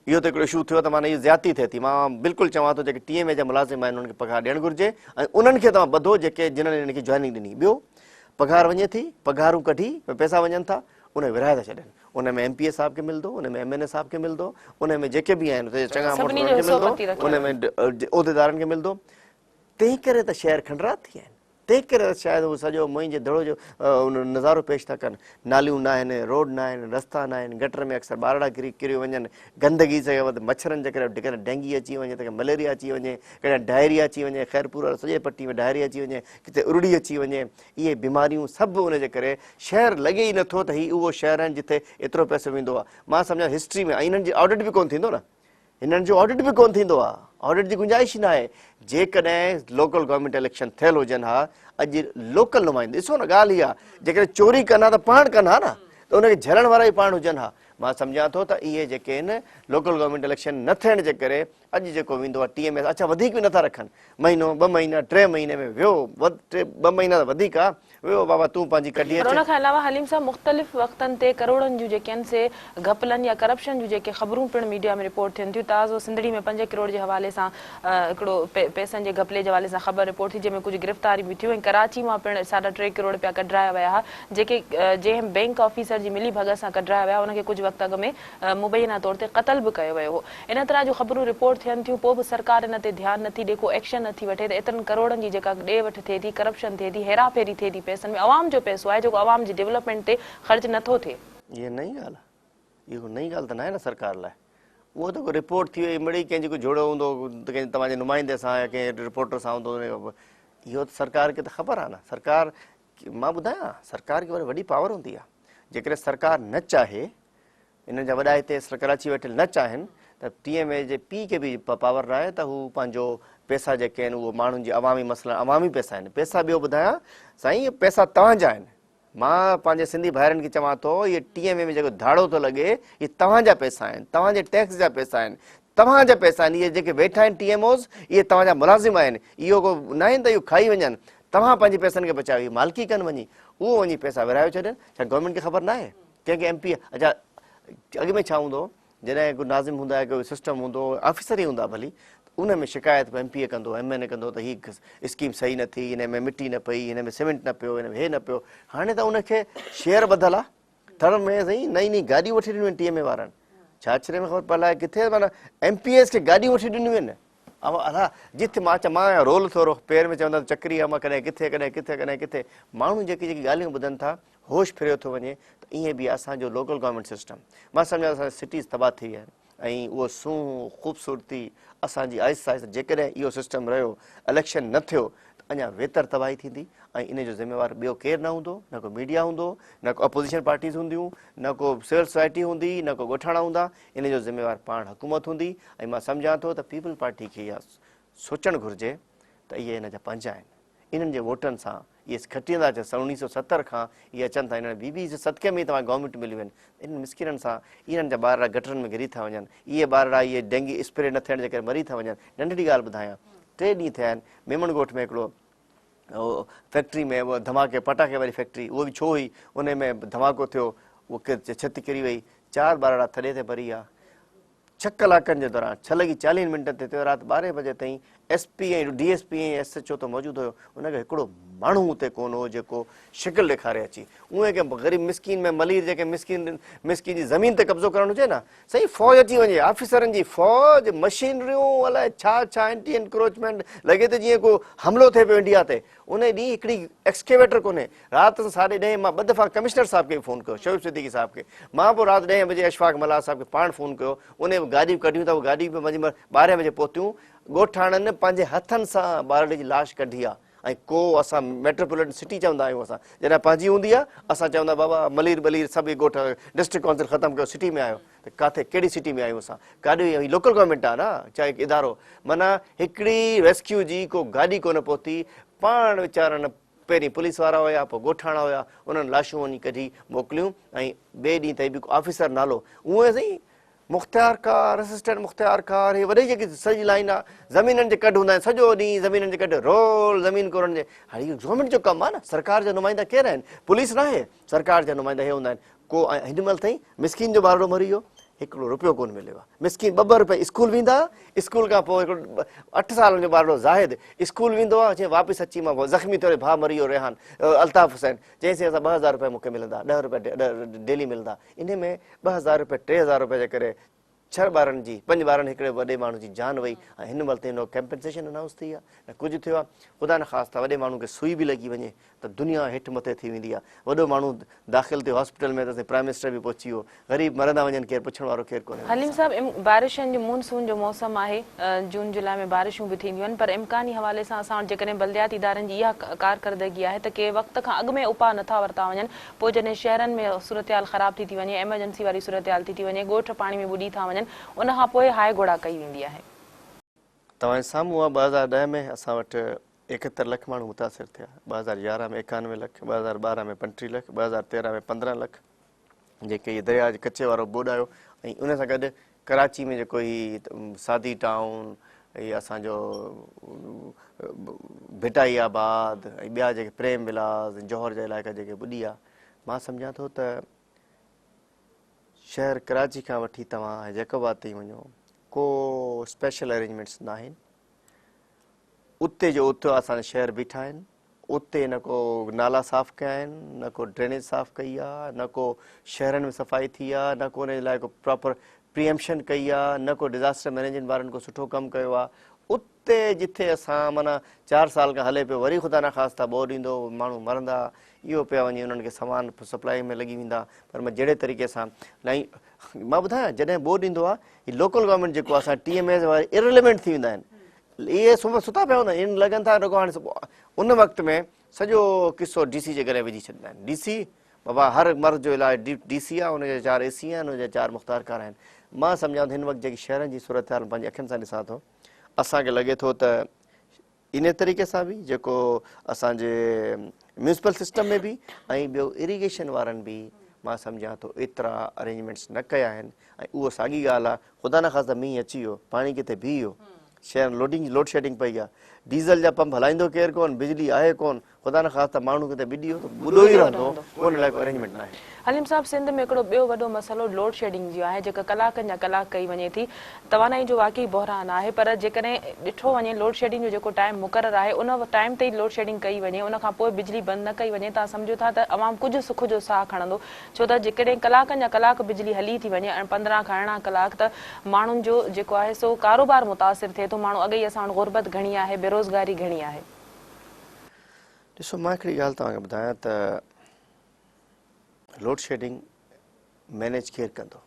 اهو ته هڪڙو اشو ٿيو ته معنيٰ اهو زيادتي ٿئي ٿي. مان بلڪل چوان ٿو جيڪي ٽي ايم اي جا ملازم آهن انهن کي پگهار ڏيڻ گهرجي ۽ انهن کي توهان ٻڌو جيڪي جنهن انهن کي جوائننگ ڏني. ٻيو پگهار وڃي ٿي، پگهارون ڪڍي پئسا وڃن ٿا ان کي ورهائي ٿا ڇڏين. ان ۾ ايم پي اي صاحب کي ملندو، ان ۾ ايم اين اي صاحب کي ملندو، ان ۾ جيڪي به آهن اتي چڱا مڙس سڀني جو انهن کي حصو ملندو، پتي رکيل ان ۾ عهديدارن کي ملندو. تنهن ڪري ته شهر کنڊرات ٿي ويا آهن. تنهن ڪري ته شايد هو سڄو موئن جي دڙو جو نظارو پيش ٿا ڪن. ناليون ناهن، روڊ ناهن، رستا ناهن، گٽر ۾ اڪثر ٻارڙا ڪري ڪريو وڃن، گندگي سان وڌ مڇرن جي ڪري ڪڏهن ڊينگي اچي وڃي ته ڪڏهن مليريا اچي وڃي، ڪڏهن ڊائريا اچي وڃي، خيرپور واري سڄي پٽي ۾ ڊائريا اچي وڃي، ڪٿي ارڙي اچي وڃي، اهي بيماريون سڀ ان جي ڪري شهر لڳي ئي نٿو ته هي اهو شهر آهن جتي ايترو پئسو ويندو آهي. مان سمجهان هسٽري ۾ ۽ انهن جي آڊٽ به ڪونه ٿيندو نه. هنن جو آڊٽ به ڪونه ٿيندو آ، آڊٽ جي گنجائش ئي ناهي، جيڪڏهن لوڪل گورنمينٽ اليڪشن ٿيل هجن ها اڄ لوڪل نمائندا ڏسو نه ڳالهه اها جيڪڏهن چوري ڪن ها ته پاڻ ڪن ها نه ته ان کي جهلڻ وارا ئي پاڻ هجن ها. مان سمجهان ٿو ته اهي جيڪي آهن لوڪل گورنمينٽ اليڪشن نه ٿيڻ جي ڪري اڄ جيڪو ويندو آ ٽي ايم ايس اڇا وڌيڪ به نٿا رکن مهينو ٻه مهينا ٽي مهيني ۾ ويو وڌ ٽي ٻه مهينا ته وڌيڪ آ ويو بابا تون پنهنجي ڪڍي پر اچ. ان کان علاوه حليم صاحب مختلف وقتن تي ڪروڙن جون جيڪي آهن سي گهپلن يا ڪرپشن جون جيڪي خبرون پڻ ميڊيا ۾ رپورٽ ٿين ٿيون تازو سنڌڙي ۾ پنج ڪروڙ جي حوالي سان هڪڙو پئسن جي گهپلي جي حوالي سان خبر رپورٽ ٿي جنهن ۾ ڪجهه گرفتاريون به ٿيون ۽ ڪراچي مان پڻ ساڍا ٽي ڪروڙ رپيا ڪڍرايا ويا ها جيڪي جنهن بئنڪ آفيسر جي ملي ڀڳت سان ڪڍرايا ويا ان کي ڪجهه وقت اڳ ۾ مبينا طور تي قتل به ڪيو ويو هو. ان طرح جون خبرون رپورٽ ٿين ٿيون پوء به سرڪار ان تي ڌيان نٿي ڏي ڪو ايڪشن نٿي وٺي ته ايترن ڪروڙن جي جيڪا ڏي وٺ ٿئي ٿي ڪرپشن ٿئي ٿي هيرا ڦيري ٿئي ٿي پئسن ۾ عوام جو پئسو آهي جيڪو عوام جي ڊولپمينٽ تي خرچ نٿو ٿئي. اها نئين ڳالهه آهي. اهو نئين ڳالهه ته ناهي نه سرڪار لاء. اهو ته ڪو رپورٽ ٿي وئي مڙئي ڪنهن جي ڪو جهيڙو هوندو ته ڪنهن توهان جي نمائندي سان يا ڪنهن رپورٽر سان هوندو اهو ته سرڪار کي ته خبر آهي نه سرڪار مان ٻڌايان سرڪار کي وري وڏي پاور هوندي آهي جيڪڏهن سرڪار نه چاهي انهن جا وڏا هتي ڪراچي ويٺل نه چاهين ته ٽي ايم اي جي پي کي به پاور ناهي ته هو پنهنجو پيسا جيڪي آهن اهو ماڻهن جي عوامي مسئلا عوامي پيسا آهن پيسا ٻيو ٻڌايان سائين اهي پيسا توهان جا آهن مان پنهنجي سنڌي ڀائرن کي چوان ٿو اهي ٽي ايم اي ۾ جيڪو ڌاڙو ٿو لڳي اهي توهان جا پيسا آهن توهان جي ٽيڪس جا پيسا آهن توهان جا پيسا آهن اهي جيڪي ويٺا آهن ٽي ايم اوز اهي توهان جا ملازم آهن اهو ڪو ناهن ته اهو کائي وڃن توهان پنهنجي پيسن کي بچايو هي مالڪي ڪن وڃي اهو وڃي پيسا ورهايو ڇڏين ڇا گورنمينٽ کي خبر ناهي ڪنهن کي ايم پي اڇا اڳ ۾ ڇا هوندو هو جڏهن ڪو ناظم هوندا هئا ڪو سسٽم هوندو هو آفيسر ئي هوندا ڀلي ان ۾ شڪايت ايم پي اي ڪندو ايم اين اي ڪندو ته هي اسڪيم صحيح نه ٿي هن ۾ مٽي نه پئي هن ۾ سيمنٽ نه پيو هن ۾ هي نه پيو هاڻي ته ان کي شيئر ٻڌل آ ٿر ۾ سائين نئين نئين گاڏيون وٺي ڏنيون آهن ٽي ايم اي وارن ڇاڇري ۾ خبر پئي الائي ڪٿي معنيٰ ايم پي ايس کي گاڏيون وٺي ڏنيون آهن الا جت مان چوان مان آهيان رول ٿورو پير ۾ چوندا چڪري آ مان ڪڏهن ڪٿي ڪڏهن ڪٿي ڪڏهن ڪٿي ماڻهو جيڪي جيڪي ڳالهيون ٻڌن ٿا هوش ڦريو ٿو وڃي ته ائين به اسان جو لوڪل گورنمينٽ سسٽم مان سمجهان ٿو اسان جا سٽيز تباهه ٿي ويا آهن ۽ اهو سونهن خوبصورتي اسان جي آهستي آهستي جيڪڏهن اهو سسٽم رهيو اليڪشن نه ٿيو ته اڃا ويتر تباهي ٿيندي ۽ ان جو ذميوار ٻيو ڪير نه هوندو نه ڪو ميڊيا هوندو نه ڪو اپوزيشن پارٽيز هونديون نه ڪو سول سوسائٽي هوندي نه ڪو ڳوٺاڻا هوندا ان جو ذميوار پاڻ حڪومت هوندي ۽ مان سمجهان ٿو ته پيپلز پارٽي کي اها سوچڻ گهرجي ته اهي هن جا پنهنجا آهن انهن جي ووٽن سان اهي کٽيندا اچن سن 1970 کان اهي اچن ٿا انهن بي بي جي صدقي ۾ ئي توهان کي گورنمينٽ مليون آهن انهن مسڪينن سان انهن جا ٻارڙا گٽرن ۾ گري ٿا وڃن اهي ٻارڙا اهي ڊينگي اسپري نه ٿيڻ جي ڪري مري ٿا وڃن ننڍڙي ڳالهه ٻڌايان ٽي ڏينهن ٿيا آهن ميمڻ ڳوٺ ۾ هڪڙو فيڪٽري ۾ ڌماڪي پٽاخي واري فيڪٽري اهو به ڇو هئي ان ۾ ڌماڪو ٿيو اهو ڇت ڪري وئي چار ٻارڙا ٿڏي تي مري ويا ڇهه ڪلاڪن جي دوران ڇهه لڳي چاليهن منٽن تي ٿيو رات ٻارهين بجي تائين S P ۽ D S P ۽ S H O ته موجود هيو، ان کي هڪڙو ماڻهو اتي ڪونه هو جيڪو شڪل ڏيکاري اچي. اونئن ڪنهن غريب مسڪين ۾ ملير جي ڪنهن مسڪين مسڪين جي زمين تي قبضو ڪرڻ هجي نه سائين فوج اچي وڃي، آفيسرن جي فوج، مشينريون الائي ڇا ڇا اينٽي انڪروچمينٽ لڳي ته جيئن ڪو حملو ٿئي پيو انڊيا تي. ان ڏينهن هڪڙي ايڪسڪيويٽر ڪونهي. رات ساڍي ڏهين مان ٻه دفعا ڪمشنر صاحب کي به فون ڪيو، شعيب صديقي صاحب کي. مان پوء رات ڏهين بجي اشفاق ملاح صاحب کي پاڻ فون ڪيو. انهي به گاڏيون ڪڍيون ته اهي گاڏيون به منجهه ٻارهين بجي پهتيون. ڳوٺاڻن پنهنجي هٿن سان ٻارڙي جي لاش ڪڍي آ ۽ ڪو اسان ميٽروپوليٽن سٽي چوندا آهيون اسان جڏهن پنهنجي هوندي آ اسان چوندا بابا ملير ٻلير سڀ ڳوٺ ڊسٽرڪٽ ڪائونسل ختم ڪيو سٽي ۾ آيو ته ڪاٿي ڪهڙي سٽي ۾ آيون اسان ڪاڏي هي لوڪل گورنمينٽ آ نه چاهي ادارو معنيٰ هڪڙي ريسڪيو جي ڪو گاڏي ڪونه پهتي پاڻ ويچارن پهرين پوليس وارا هيا پوء ڳوٺاڻا هيا انهن لاشون وڃي ڪڍي موڪليون ۽ ٻئي ڏينهن تائين به ڪو آفيسر نالو اونئن سائين مختيارڪار، اسسٽنٽ مختيارڪار، هي وڏي جيڪي سڄي لائين آ زمينن جي ڪڍ هوندا آهن سڄو ڏينهن زمينن جي ڪڍ رول زمين ڪورن جي هاڻي اهو گورنمينٽ جو ڪم آ نه سرڪار جا نمائندا ڪير آهن پوليس ناهي سرڪار جا نمائندا هي هوندا آهن ڪو هن مهل تائين مسڪين جو ٻارڙو مري ويو هڪڙو روپيو ڪون مليو آ مسڪين ٻه ٻه روپيا اسڪول ويندا اسڪول کان پوء هڪڙو اٺ سالن جو ٻارڙو زاهد اسڪول ويندو آ چي واپس اچي مان زخمي ٿيو ڀاء مري ويو ريحان الطاف حسين چيائين سائين اسان 2000 روپيا مون کي ملندا 10 روپيا ڊيلي ملندا انهي ۾ 2000 روپيا 3000 روپيا جي ڪري ڇهه ٻارن جي پنج ٻارن هڪڙي وڏي ماڻهو جي جان وئي ۽ هن مهل تائين نو ڪمپنسيشن انائونس ٿي آهي نه ڪجهه ٿيو آهي. خدا نخواسته وڏي ماڻهو کي سوئي به لڳي وڃي ته دنيا هيٺ مٿي ٿي ويندي آهي. وڏو ماڻهو داخل ٿيو هاسپيٽل ۾ ته سائين پرائم منسٽر به پهچي ويو. غريب مرندا وڃن ڪير پڇڻ وارو ڪير ڪونهي. حليم صاحب بارشن جو مون سون جو موسم آهي جون جولاء ۾ بارشون به ٿينديون آهن پر امڪاني حوالي سان اسان وٽ جيڪڏهن بلدياتي ادارن جي اها ڪارڪردگي آهي ته ڪي وقت کان اڳ ۾ اپاء نٿا ورتا وڃن پوء جڏهن شهرن ۾ صورتحال خراب ٿي ٿي وڃي، ايمرجنسي واري صورتحال ٿي ٿي وڃي، ڳوٺ پاڻي ۾ ٻڏي ٿا وڃن، ان کان پوء هاء گهوڙا ڪئي ويندي آهي. توهان جي سامهون آهي 2010 ۾ اسان وٽ 71 لک ماڻهو متاثر ٿيا، 2011 ۾ 91 لک، 2012 ۾ 35 لک، 2013 ۾ 15 لک جيڪي هي درياء جي ڪچي وارو ٻوڏ آيو ۽ ان سان گڏ ڪراچي ۾ جيڪو هي سادي ٽائون هي اسان جو ڀٽائي آباد ۽ ٻيا جيڪي پريم ولاس ۽ جوهر جا علائقا جيڪي ٻڏي ويا مان سمجهان ٿو ته شهر ڪراچي کان وٺي توهان جيڪب آباد تائين وڃو ڪو اسپيشل ارينجمينٽس ناهن اتي جو اتي اسان جا شهر بيٺا آهن اتي نه ڪو نالا صاف ڪيا آهن نه ڪو ڊرينيج صاف ڪئي آهي نه ڪو شهرن ۾ صفائي ٿي آهي نه ڪو ان جي لاء ڪو پراپر پريمپشن ڪئي آهي نه ڪو ڊزاسٽر مئنيجمينٽ وارن ڪو سٺو ڪم ڪيو آهي اتي جٿي اسان معنيٰ چار سال کان هلي پيو وري خدا نخواسته ٻوڏ ايندو ماڻهو مرندا اهو پيا وڃي انهن کي سامان سپلائي ۾ لڳي ويندا پر مان جهڙي طريقي سان لائين مان ٻڌايان جڏهن ٻوڏ ايندو آهي هي لوڪل گورنمينٽ جيڪو اسان ٽي ايم ايز واري اريليونٽ ٿي ويندا آهن اهي سمهه ستا پيا هوندا آهن لڳن ٿا رڳو هاڻي ان وقت ۾ سڄو قصو ڊي سي جي گلي وجهي ڇڏيندا آهن ڊي سي بابا هر مرض جو علاج ڊي سي آهي ان جا چار اي سي آهن ان جا چار مختار ڪار آهن مان سمجهان ٿو هن وقت جيڪي شهرن جي صورتحال پنهنجي اکين سان ڏسان ٿو اسان کي لڳي ٿو ته ان طريقي سان به جيڪو اسان جي ميونسپل سسٽم ۾ به ۽ ٻيو اريگيشن وارن به مان سمجهان ٿو ايترا ارينجمينٽس نه ڪيا آهن ۽ اهو ساڳي ڳالهه آهي خدا نخواسته مينهن اچي ويو پاڻي ڪٿي بيهي ويو شهر لوڊنگ لوڊ شيڊنگ پئي آ ڊيزل جا پمپ هلائيندو ڪير ڪون بجلي آهي ڪون خدا نخواسته ماڻهو ڪٿي ٻڏي ويو ته ٻڏو ئي رهندو ڪو ان لاء ڪو ارينجمينٽ ناهي. حليم صاحب سنڌ ۾ هڪڙو ٻيو وڏو مسئلو لوڊ شيڊنگ جو آهي جيڪا ڪلاڪن جا ڪلاڪ ڪئي وڃي ٿي توانائي جو واقعي بحران آهي پر جيڪڏهن ڏٺو وڃي لوڊ شيڊنگ جو جيڪو ٽائيم مقرر آهي ان ٽائيم تي ئي لوڊ شيڊنگ ڪئي وڃي ان کان پوء بجلي بند نه ڪئي وڃي توهان سمجهو ٿا ته عوام ڪجهه سک جو ساهه کڻندو ڇو ته جيڪڏهن ڪلاڪن جا ڪلاڪ بجلي هلي ٿي وڃي ۽ 15 کان 18 ڪلاڪ ته ماڻهن جو جيڪو آهي سو ڪاروبار متاثر ٿئي ٿو، ماڻهو اڳ ئي اسان وٽ غربت گهڻي آهي، بيروزگاري گهڻي آهي. ڏسو مان هڪڙي ڳالهه توهان کي ٻڌايان ته لوڊ شيڊنگ مينيج ڪير ڪندو؟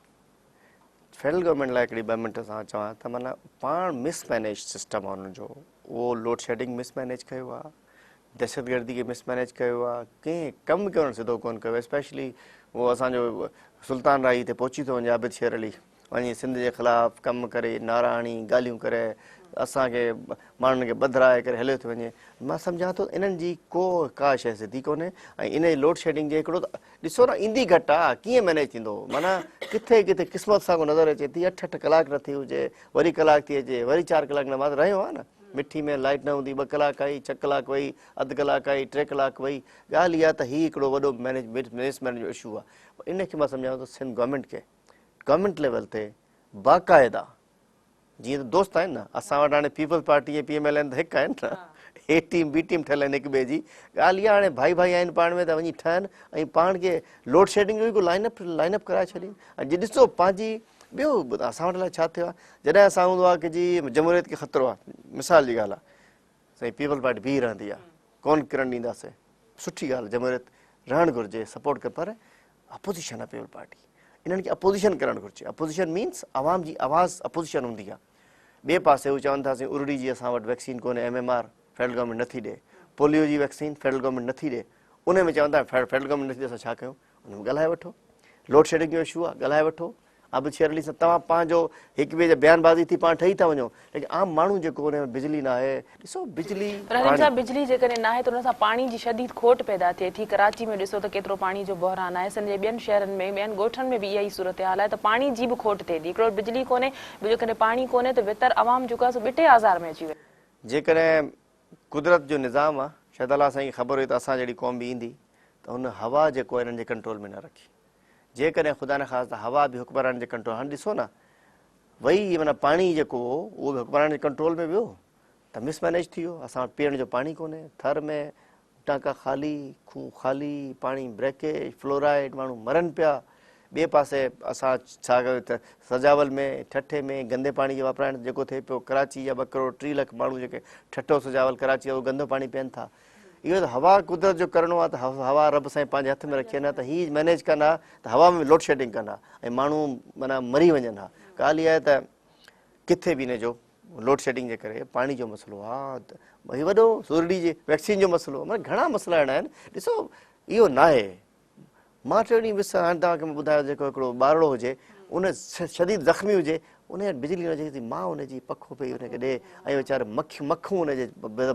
فيڊرل گورنمينٽ لاء هڪڙي ٻه منٽ سان چوان ته معنيٰ پاڻ مس مينيج سسٽم آهي انهن جو اهو لوڊ شيڊنگ مس مينيج ڪيو آهي دهشتگردي کي مس مينيج ڪيو آ ڪنهن ڪم کي انهن سڌو ڪون ڪيو اسپيشلي هو اسان جو سلطان راهي هتي پهچي ٿو وڃي عابد شير علي وڃي سنڌ جي خلاف ڪم ڪري نعرا هڻي ڳالهيون ڪري اسان کي ماڻهن کي ٻڌرائي ڪري هليو ٿو وڃي مان سمجهان ٿو انهن جي ڪو ڪا شيء سڌي ڪونهي ۽ ان جي لوڊ شيڊنگ جي هڪڙو ته ڏسو نه ايندي گهٽ آ ڪيئن مينيج ٿيندو معنيٰ ڪٿي ڪٿي قسمت سان ڪو نظر اچي ٿي اٺ اٺ ڪلاڪ نٿي هجي وري ڪلاڪ ٿي اچي وري چار ڪلاڪ نه مان ته رهيو آهيان نه مٺي ۾ لائيٽ نه هوندي ٻه ڪلاڪ آئي ڇهه ڪلاڪ وئي اڌ ڪلاڪ آئي ٽي ڪلاڪ وئي ڳالهه اها ته هي هڪڙو وڏو مينيج مس مينيج اشو آهي ان کي مان سمجهان ٿو سنڌ گورنمينٽ کي گورنمينٽ ليول تي باقاعده جيئن ته دوست آهن نه اسان وٽ هاڻي peoples party ۽ P M L N ته هڪ آهن نه اي ٽيم بي ٽيم ٺهيل آهن هڪ ٻئي جي ڳالهه اها هاڻي ڀائي ڀائي آهن پاڻ ۾ ته وڃي ٺهن ۽ پاڻ کي لوڊ شيڊنگ جو به لائن اپ لائن اپ ڪرائي ڇڏين ۽ جي ڏسو پنهنجي ٻيو اسان وٽ الائي ڇا ٿيو آهي جڏهن اسان هوندو آهي ڪي جي جمهوريت کي خطرو آهي مثال جي ڳالهه آهي سائين پيپلز پارٽي بيهي رهندي آهي ڪون ڪرڻ ڏينداسين سٺي ڳالهه جمهوريت رهڻ گهرجي سپورٽ ڪر پر اپوزيشن آهي پيپلز پارٽي انهن کي اپوزيشن ڪرڻ گهرجي اپوزيشن مينس عوام جي آواز اپوزيشن هوندي آهي ٻئي پاسي هو چون ٿا سائين ارڙي جي اسان وٽ ويڪسين ڪونهي M M R federal government نٿي ڏي پوليو جي ويڪسين فيڊرل گورنمينٽ نٿي ڏي ان ۾ چون ٿا فيڊرل گورنمينٽ نٿي ڏي اسان ڇا ڪيون ان ۾ ڳالهائي وٺو لوڊ شيڊنگ جو اشو آهي ڳالهائي وٺو عابد شير علي سان توهان پنهنجو هڪ ٻئي جا بيان بازي ٿي پاڻ ٺهي ٿا وڃو ليڪن عام ماڻهو جيڪو ان ۾ بجلي ناهي ڏسو بجلي پر حليم صاحب بجلي جيڪڏهن ناهي ته ان سان پاڻي جي شديد کوٽ پيدا ٿئي ٿي ڪراچي ۾ ڏسو ته ڪيترو پاڻي جو بحران آهي سنڌ جي ٻين شهرن ۾ ٻين ڳوٺن ۾ به اها ئي صورتحال آهي ته پاڻي جي به کوٽ ٿئي ٿي هڪڙو بجلي ڪونهي ٻيو جيڪڏهن پاڻي ڪونهي ته ويتر عوام جيڪو آهي سو ٻٽي آزار ۾ اچي ويو. جيڪڏهن قدرت جو نظام آ شايد الله سائين کي خبر هئي ته اسان جهڙي قوم به ايندي ته هن هوا جيڪو انهن جي ڪنٽرول ۾ نه رکي جيڪڏهن خدا نخواسته هوا به حڪمرانن جي ڪنٽرول هاڻي ڏسو نه وئي معنيٰ پاڻي جيڪو هو اهو به حڪمرانن جي ڪنٽرول ۾ ويو ته مس مينيج ٿي ويو اسان وٽ پيئڻ جو پاڻي ڪونهي ٿر ۾ ٽانڪا خالي کوهه خالي پاڻي بريڪيج فلورائيڊ ماڻهو مرن پيا ٻئي پاسي اسان ڇا ڪيو ته سجاول ۾ ٺٽي ۾ گندي پاڻي جي واپرائڻ جيڪو ٿئي پيو ڪراچي جا ٻه ڪروڙ 30 لک ماڻهو جيڪي ٺٽو سجاول ڪراچي اهو گندو پاڻي پيئن ٿا اهو ته هوا قدرت جو ڪرڻو آهي ته هوا رب سائين پنهنجي هٿ ۾ رکي نه ته هي مينيج ڪن ها ته هوا ۾ لوڊ شيڊنگ ڪن ها ۽ ماڻهو معنيٰ مري وڃن ها. ڳالهه اها آهي ته ڪٿي به ان جو لوڊ شيڊنگ جي ڪري پاڻي جو مسئلو آهي هي وڏو سورڙي جي ويڪسين جو مسئلو معنيٰ گهڻا مسئلا اهڙا آهن ڏسو اهو ناهي مان ٽيون ڏينهن ويس هاڻي توهان کي مان ٻڌايو جيڪو هڪڙو ٻارڙو هجي ان شديد زخمي هجي ان وٽ بجلي نه هجي ماء ان جي پکو پئي ان کي ڏي ۽ ويچاري مکيون مکون ان جي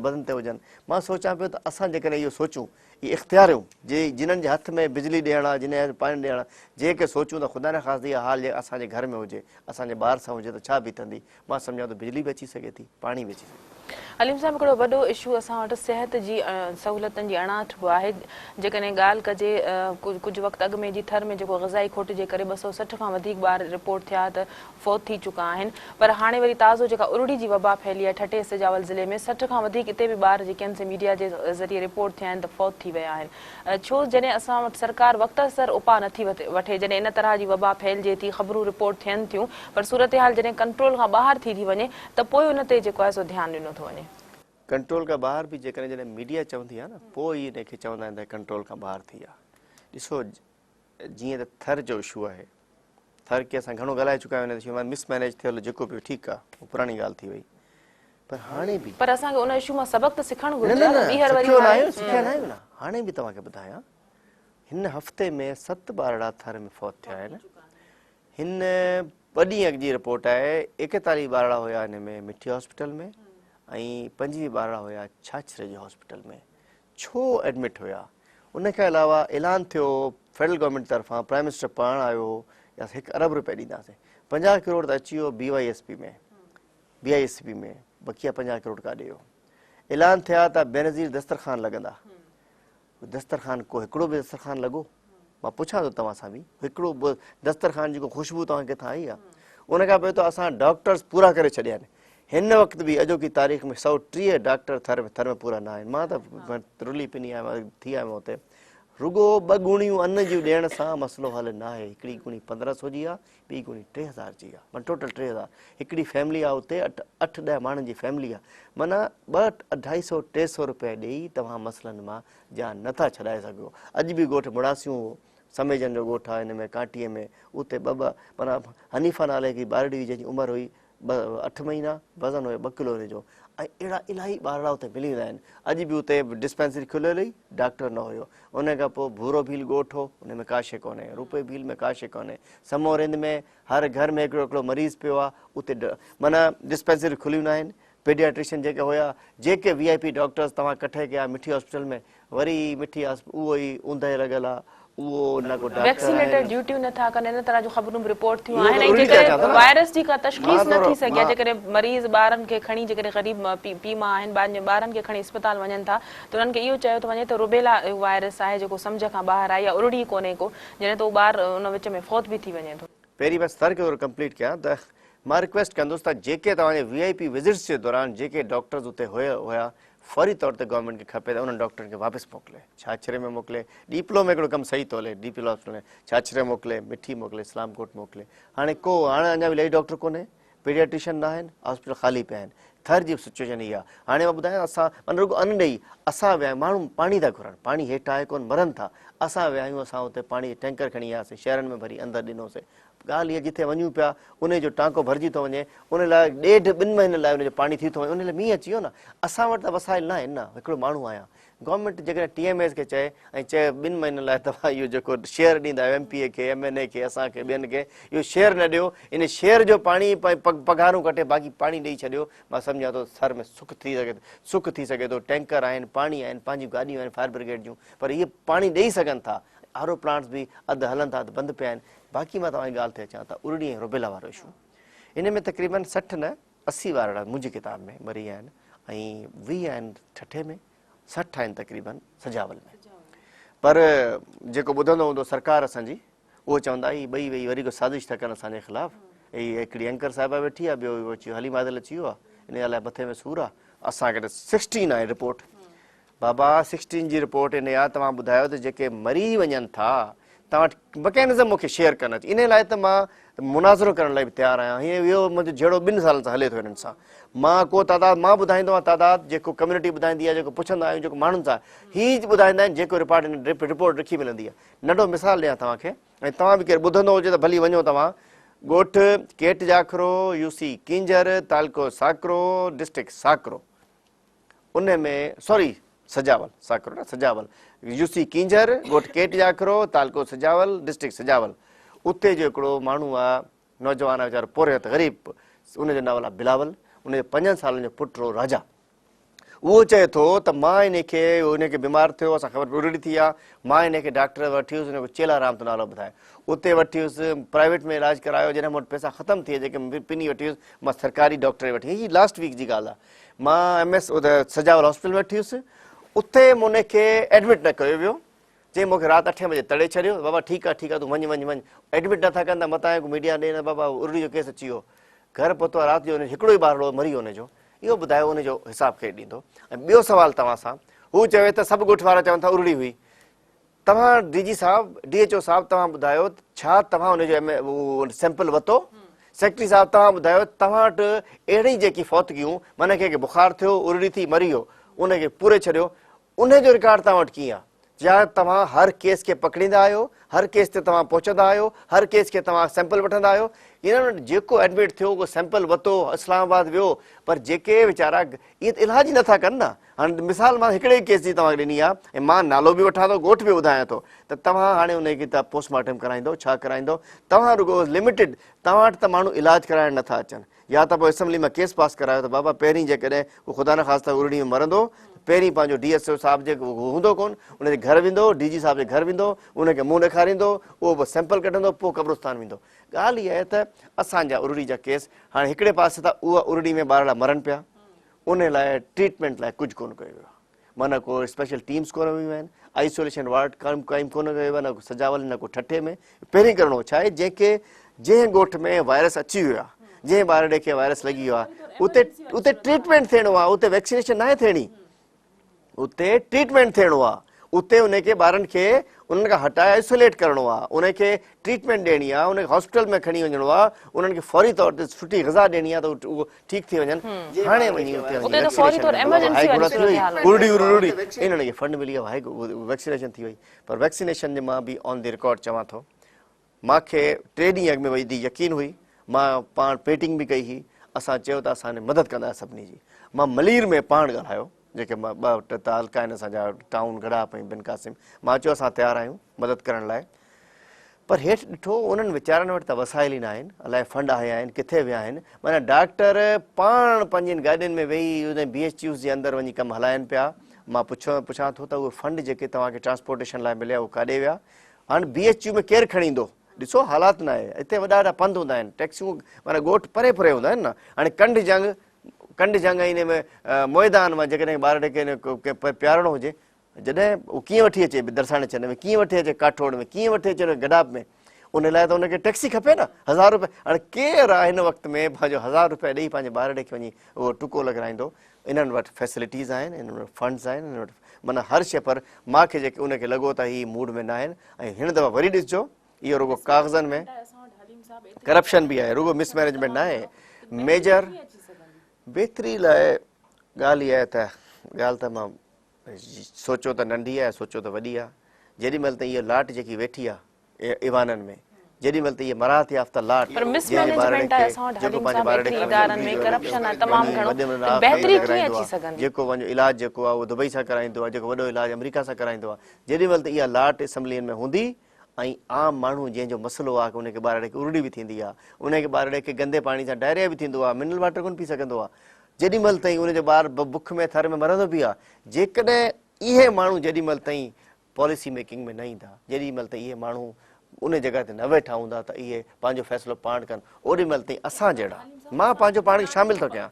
بدن تي هجن مان سوچان پيو ته اسان جيڪڏهن اهو سوچون اهي اختياريون جي جنن جي هٿ ۾ بجلي ڏيڻ آ جن جي هٿ ۾ پاڻي ڏيڻ آ جيڪي سوچون ته خدا نخواسته اها حال جي اسان جي گهر ۾ هجي اسان جي ٻار سان هجي ته ڇا بيتندي مان سمجهان ٿو بجلي به اچي سگهي ٿي پاڻي به اچي سگهي ٿو. عليم صاحب هڪڙو وڏو اشو اسان وٽ صحت جي سهولتن جي اڻاٺ به آهي جيڪڏهن ڳالهه ڪجي ڪجهه وقت اڳ ۾ جي ٿر ۾ جيڪو غذائي کوٽ جي ڪري 260 کان وڌيڪ ٻار رپورٽ ٿيا ته فوت ٿي چڪا آهن پر هاڻي وري تازو جيڪا ارڙي جي وبا ڦهلي آهي ٺٽي سجاول ضلعي ۾ 60 کان وڌيڪ اتي به ٻار جيڪي آهن سي ميڊيا جي ذريعي رپورٽ ٿيا آهن ته فوت ٿي ويا آهن ڇو جڏهن اسان وٽ سرڪار وقت سر اپاء نٿي وٺي، جڏهن ان طرح جي وبا ڦهلجي ٿي، خبرون رپورٽ ٿين ٿيون پر صورتحال جڏهن ڪنٽرول کان ٻاهر ٿي ٿي وڃي ته پوء ان تي جيڪو آهي سو ڌيان ڏنو ٿو وڃي. ڪنٽرول کان ٻاهر به جيڪڏهن جڏهن ميڊيا چوندي آهي نه پوء ئي ان کي چوندا آهن ته ڪنٽرول کان ٻاهر ٿي آهي. ڏسو جيئن ته ٿر جو اشو آهي، ٿر کي اسان گهڻو ڳالهائي چڪا آهيون ان اشو ۾ مس مينيج ٿيل جيڪو به ٺيڪ آهي اهو پراڻي ڳالهه ٿي وئي پر هاڻي به پر اسان کي ان اشو مان سبق ته سکڻ گهرجي نه ٻيهر وري سکيو ناهيون سکيا ناهيون نه هاڻي به توهان کي ٻڌايان هن هفتي ۾ 7 ٻارڙا ٿر ۾ فوت ٿيا آهن هن ٻه ڏينهن اڳ جي رپورٽ آهي 41 ٻارڙا هيا هن ۾ مٺي هاسپيٽل ۾ ۽ 25 ٻارڙا هيا ڇاڇري جي هاسپيٽل ۾ ڇو ايڊمٽ هيا ان کان علاوه اعلان ٿيو هو فيڊرل گورنمينٽ طرفان پرائم منسٽر پاڻ آيو هو يا هڪ ارب روپيه ڏينداسين 50 ڪروڙ ته اچي ويو B Y S P ۾ B I S P ۾ بقيه 50 crore ڪاڏي ويو اعلان ٿيا ته بينظير دسترخوان لڳندا دسترخوان ڪو هڪڙو به دسترخوان لڳو؟ مان پڇان ٿو توهان سان به هڪڙو به دسترخوان جي ڪو خوشبو توهان کي ڪٿان آئي آهي؟ ان کان پوء ته اسان ڊاڪٽرز پورا ڪري ڇڏيا آهن. هن وقت به اڄوڪي تاريخ ۾ 130 ڊاڪٽر ٿر ۾ ٿر ۾ پورا نه آهن. مان ته رلي پني آيو آهيان ٿي آيو آهيان اتي. رڳو ٻه ڳوڻيون ان جون ڏيڻ سان مسئلو حل ناهي. هڪڙي ڳوڻي 1500 جي آهي ٻي ڳوڻي 3000 جي آ معنيٰ ٽوٽل 3000 هڪڙي فيملي آ اتي اٺ اٺ ڏهه ماڻهن جي فيملي آ معنيٰ ٻه اڍائي سو ٽي سو روپيه ڏيئي توهان مسئلن مان جان نٿا ڇڏائي سگهو اڄ به ڳوٺ مڙاسيون هو سميجن جو ڳوٺ آ هن ۾ ڪانٽيء ۾ اتي ٻه ٻه معنيٰ حنيفه نالي هڪڙي ٻارڙي هئي جنهن جي عمر هئي ٻه اٺ مهينا وزن هيو ٻه ڪلو هن جو ۽ اهڙا الاهي ٻارڙا اتي ملي ويندا آهن اڄ به اتي ڊسپينسري کليل هئي ڊاڪٽر نه هيو ان کان پوء ڀورو ڀيل ڳوٺ هو ان ۾ ڪا شيء ڪونهي روپي ڀيل ۾ ڪا شيء ڪونهي سمو رند ۾ هر گهر ۾ هڪڙو هڪڙو مريض پيو آهي اتي معنيٰ ڊسپينسري کليون نه آهن پيڊياٽريشن جيڪي هيا جيڪي وي آء پي ڊاڪٽرز توهان ڪٺي ڪيا مٺي هاسپيٽل ۾ وري مٺي اهو ئي اوندهه لڳل آ اهو نه ڪو ڊاڪٽر ويڪسينيٽر ڊيوٽيون نه ٿا ڪن ان طرح جون خبرون به رپورٽ ٿيون آهن ۽ جيڪڏهن وائرس جي ڪا تشخيص نه ٿي سگهي آهي جيڪڏهن مريض ٻارن کي کڻي جيڪڏهن غريب پيء ماء آهن ٻارن کي کڻي اسپتال وڃن ٿا ته انهن کي اهو چيو ٿو وڃي ته روبيلا وائرس آهي جيڪو سمجهه کان ٻاهر آهي يا ارڙي ڪونهي ڪو جڏهن ته اهو ٻار ان وچ ۾ فوت به ٿي وڃي ٿو. پهرين بس ٿر کي ٿورو ڪمپليٽ ڪيان ته مان رڪويسٽ ڪندس ته جيڪي توهان جي وي آء پي وزٽس جي دوران جيڪي ڊاڪٽرز اتي هيا فوري طور تي گورنمينٽ کي کپي ته انهن ڊاڪٽرن کي واپس موڪلي ڇاڇري ۾ موڪلي ڏيپلو ۾ هڪڙو ڪم صحيح ٿو هلي ڏيپلو هاسپيٽل ۾ ڇاڇري موڪلي مٺي موڪلي اسلام ڪوٽ موڪلي هاڻي ڪو هاڻي اڃا به ليڊي ڊاڪٽر ڪونهي پيڊياٽريشن نه آهن هاسپيٽل خالي پيا آهن ٿر جي به سچويشن اها هاڻي مان ٻڌايان اسان معنيٰ رڳو ان ڏئي اسان ويا آهيون ماڻهو پاڻي ٿا گهرن پاڻي هيٺ آهي ڪونه مرن ٿا اسان ويا آهيون اسان اتي پاڻي ٽينڪر کڻي آياسين شهرن ۾ ڀري اندر ڏنوسين ڳالهه اها جٿي وڃون پيا انهي جو ٽانڪو ڀرجي ٿو وڃي ان لاء ڏيڍ ٻن مهينن لاء ان جو پاڻي ٿي ٿو وڃي ان لاء مينهن اچي ويو نه اسان وٽ ته وسائل نه آهن نه هڪڙو ماڻهو آهيان گورنمينٽ جيڪڏهن ٽي ايم ايز کي چئي ۽ چئي ٻن مهينن لاء توهان اهو جيڪو شيئر ڏيندا آهيو ايم پي اي کي ايم اين اي کي اسان کي ٻين کي اهو شيئر نه ڏيو ان شيئر جو پاڻي پگهارون ڪٽي باقي پاڻي ڏئي ڇڏيو مان سمجهان ٿو ٿر ۾ سک ٿي سگهي سک ٿي سگهي ٿو ٽينڪر آهن پاڻي آهن پنهنجيون گاڏيون آهن فائر برگيڊ جون پر اهي پاڻي ڏئي سگهن ٿا آر او پلانٽس به اڌ هلن ٿا اڌ بند پيا آهن. باقي مان توهان جي ڳالهه تي اچان ته ارڙي ۽ روبيلا وارو اشو ان ۾ تقريبن 60 نه 80 ٻارڙا منهنجي ڪتاب ۾ مري ويا آهن ۽ 20 آهن ٺٽي ۾ 60 آهن تقريبن سجاول ۾ پر جيڪو ٻڌندو هوندو سرڪار اسان جي اهو چوندا هي ٻئي ويهي وري ڪو سازش ٿا ڪن اسان جي خلاف هي هڪڙي اينڪر صاحبه ويٺي آهي ٻيو اهو اچي حليم عادل اچي ويو آهي ان جا الائي مٿي ۾ سور آهي اسان کي ته 16 آهي رپورٽ بابا سڪسٽين جي رپورٽ انهي آ توهان ٻڌايو ته جيڪي مري وڃن ٿا توهان وٽ مڪينزم مونکي شيئر ڪرڻ اچي انهي لاء ته مان مناظرو ڪرڻ لاء به تيار آهيان هي اهو منهنجو جهيڙو ٻن سالن سان هلي ٿو هنن سان مان ڪو تعداد مان ٻڌائيندو آهيان تعداد جيڪو ڪميونٽي ٻڌائيندي آهي جيڪو پڇندا آهيون جيڪو ماڻهن سان هي ٻڌائيندا آهن جيڪو رپورٽ رپورٽ رکي ملندي آهي ننڍو مثال ڏيان توهان کي ۽ توهان به ڪير ٻڌندو هجي ته ڀلي وڃو توهان ڳوٺ ڪيٽ جاکرو يو سي ڪينجهر تعلقو ساڪرو ڊسٽرڪٽ ساڪرو ان ۾ سوري سجاول ساڪرو نه سجاول يو سي ڪينجهر ڳوٺ ڪيٽ جاکرو تعلقو سجاول ڊسٽرڪٽ سجاول اتي جو هڪڙو ماڻهو آ نوجوان آ ويچارو پورهيت غريب ان جو نالو آ بلاول ان جو پنجن سالن جو پٽ هو راجا اهو چئي ٿو ته مان ان کي ان کي بيمار ٿيو اسان خبر پئي ارڙي ٿي آ مان ان کي ڊاڪٽر وٺي ويس ان کي چيلا رام ٿو نالو ٻڌائي اتي وٺي ويس پرائيويٽ ۾ علاج ڪرايو جڏهن مون وٽ پئسا ختم ٿي ويا جيڪي پني وٺي ويس مان سرڪاري ڊاڪٽر وٺي هي لاسٽ ويڪ جي ڳالهه آ مان ايم ايس سجاول هاسپيٽل ۾ وٺي ويس اتي مون کي ايڊمٽ نه ڪيو ويو چي مون کي رات اٺين بجي تڙي ڇڏيو بابا ٺيڪ آ ٺيڪ آ تون وڃ وڃ وڃ ايڊمٽ نٿا ڪن ته متان ڪو ميڊيا ڏي نه بابا ارڙي جو ڪيس اچي ويو گهر پهتو آ رات جو ان هڪڙو ئي ٻارڙو مري ويو ان جو اهو ٻڌايو ان جو حساب ڪير ڏيندو ۽ ٻيو سوال توهان سان هو چوي ته سڀ ڳوٺ وارا چون ٿا ارڙي هئي توهان ڊي جي صاحب ڊي ايڇ او صاحب توهان ٻڌايو ڇا توهان ان جو اهو سيمپل ورتو سيڪريٽري صاحب توهان ٻڌايو توهان وٽ اهڙي جيڪي فوتگيون معنيٰ ڪنهن کي بخار ٿيو ارڙي ٿي مري ويو ان کي پوري ڇڏيو ان جو رڪارڊ توهان وٽ ڪيئن آهي جا توهان هر ڪيس کي پڪڙيندا آهيو هر ڪيس تي توهان پهچندا آهيو هر ڪيس کي توهان سيمپل وٺندا آهيو انهن وٽ جيڪو ايڊمٽ ٿيو اهو سيمپل ورتو اسلام آباد ويو پر جيڪي ويچارا اهي ته علاج ئي نٿا ڪن نه هاڻي مثال مان هڪڙي ڪيس جي توهان کي ڏني آهي ۽ مان نالو به وٺان ٿو ڳوٺ به ٻڌايان ٿو ته توهان هاڻي ان کي ته پوسٽ مارٽم ڪرائيندو ڇا ڪرائيندو توهان رڳو لميٽيڊ توهان وٽ ته ماڻهو علاج ڪرائڻ نٿا اچن يا ته پوء اسيمبلي مان ڪيس پاس ڪرايو ته بابا پهرين جيڪڏهن ڪو خدا نخواسته ارڙي ۾ مرندو ته پهرين پنهنجو ڊي ايس او صاحب جي هوندو ڪون ان جي گهر ويندو ڊي جي صاحب جي گهر ويندو ان کي منهن ڏيکاريندو اهو به سيمپل ڪڍندو پوء قبرستان ويندو ڳالهه اها آهي ته اسان جا ارڙي جا ڪيس هاڻي هڪڙي پاسي ته اها ارڙي ۾ ٻارڙا مرن پيا ان لاء ٽريٽمينٽ لاء ڪجهه ڪونه ڪيو ويو آهي معنيٰ ڪو اسپيشل ٽيمز ڪونه ويون آهن آئسوليشن وارڊ قائم قائم ڪونه ڪيو ويو آهي نه ڪو سجاول نه ڪو ٺٽي ۾ پهرين ڪرڻو ڇا آهي جنهن کي جنهن ڳوٺ ۾ وائرس اچي ويو آهي جنهن ٻارڙي کي وائرس لڳي ويو آهي اتي اتي ٽريٽمينٽ ٿيڻو آهي اتي ويڪسينيشن ناهي ٿيڻي اتي ٽريٽمينٽ ٿيڻو آ اتي ان کي ٻارن کي انهن کان هٽائي آئسوليٽ ڪرڻو آ ان کي ٽريٽمينٽ ڏيڻي آ ان کي هاسپيٽل ۾ کڻي وڃڻو آ انهن کي فوري طور تي سٺي غذا ڏيڻي آ ته اهو ٺيڪ ٿي وڃن هاڻي وڃي اتي وڃي ارڙي ارڙي انهن کي فنڊ ملي ويو ويڪسينيشن ٿي وئي پر ويڪسينيشن جي مان به آن the record چوان ٿو مان کي ٽي ڏينهن اڳ ۾ وڌي يقين هئي، مان پاڻ پينٽنگ به ڪئي هئي، اسان چيو ته اسان مدد ڪندا سڀني جي. مان ملير ۾ پاڻ ڳالهايو، جيڪي ٻه ٽه تعلقا آهن اسان جا ٽائون گڙاپ ۽ بن قاسم، مان چيو اسان تيار آهيون مدد ڪرڻ لاء، پر هيٺ ڏٺو انهن ويچارن وٽ ته وسائل ئي نه آهن، الائي فنڊ آيا آهن ڪٿي ويا آهن، معنيٰ ڊاڪٽر پاڻ پنهنجين گاڏين ۾ ويهي ان بي ايڇ يوز جي اندر وڃي ڪم هلائن پيا، مان پڇان ٿو ته اهي فنڊ جيڪي توهان کي ٽرانسپورٽيشن لاء مليا اهي ڪاڏي ويا؟ هاڻ بي ايڇ يو ۾ ڪير کڻي ايندو؟ ڏسو حالات نه آهي اتي وڏا وڏا پنڌ هوندا آهن ٽيڪسيون معنيٰ ڳوٺ پري پري هوندا آهن نه هاڻي ڪنڊ جنگ ڪنڊ جنگ ۽ ان ۾ ميدان مان جيڪڏهن ٻارڙي کي پيارڻو هجي جڏهن هو ڪيئن وٺي اچي درساڻي ڇني ۾ ڪيئن وٺي اچي ڪاٺوڙ ۾ ڪيئن وٺي اچي گڏاپ ۾ ان لاء ته ان کي ٽيڪسي کپي نه هزار روپيا. هاڻي ڪير آهي هن وقت ۾ پنهنجو هزار روپيا ڏئي پنهنجي ٻارڙي کي وڃي اهو ٽڪو لڳرائيندو؟ انهن وٽ فيسلٽيز آهن، انهن وٽ فنڊز آهن، انهن وٽ معنيٰ هر شيء، پر مان کي جيڪي ان کي لڳو ته هي موڊ ۾ ناهن ۽ هن دفعا وري ڏسجو اهو رڳو ڪاغذن ۾ ڪرپشن به آهي، رڳو مس مئنيجمينٽ ناهي. ميجر بهتري لاء ڳالهه اها آهي ته ڳالهه ته مان سوچو ته ننڍي آهي، سوچو ته وڏي آهي. جيڏي مهل تائين اها لاٽ جيڪي ويٺي آهي ايوانن ۾، جيڏي مهل تائين اها مراعت يافته لاٽ پر مس جنهن جي ٻارڙي مئنيجمينٽ آهي کي اسان وٽ جيڪو حليم پنهنجي صاحب ٻارڙي ايتري کي ادارن ۾ وڃي ڪرپشن آهي تمام وڃي گهڻو وڏي ۾ ته وڏا بهتري ڪيئن لڳرائيندو اچي آهي، سگهندي؟ جيڪو وڃي علاج جيڪو آهي اهو دبئي سان ڪرائيندو آهي، جيڪو وڏو علاج آمريڪا سان ڪرائيندو آهي. جيڏي مهل تائين اها لاٽ اسيمبلين ۾ هوندي ۽ عام ماڻهو جنهن جو مسئلو آهي ڪه ان کي ٻارڙي کي ارڙي به ٿيندي آهي، ان کي ٻارڙي کي گندي پاڻي سان ڊائريا به ٿيندو آهي، منرل واٽر ڪونه پي سگهندو آهي، جيڏي مهل تائين ان جو ٻار بک ۾ ٿر ۾ مرندو به آهي، جيڪڏهن اهي ماڻهو جيڏي مهل تائين پاليسي ميڪنگ ۾ نه ايندا، جيڏي مهل تائين اهي ماڻهو ان جڳهه تي نه ويٺا هوندا ته اهي پنهنجو فيصلو پاڻ ڪن، اوڏي مهل تائين اسان جهڙا، مان پنهنجو پاڻ کي شامل ٿو ڪيان.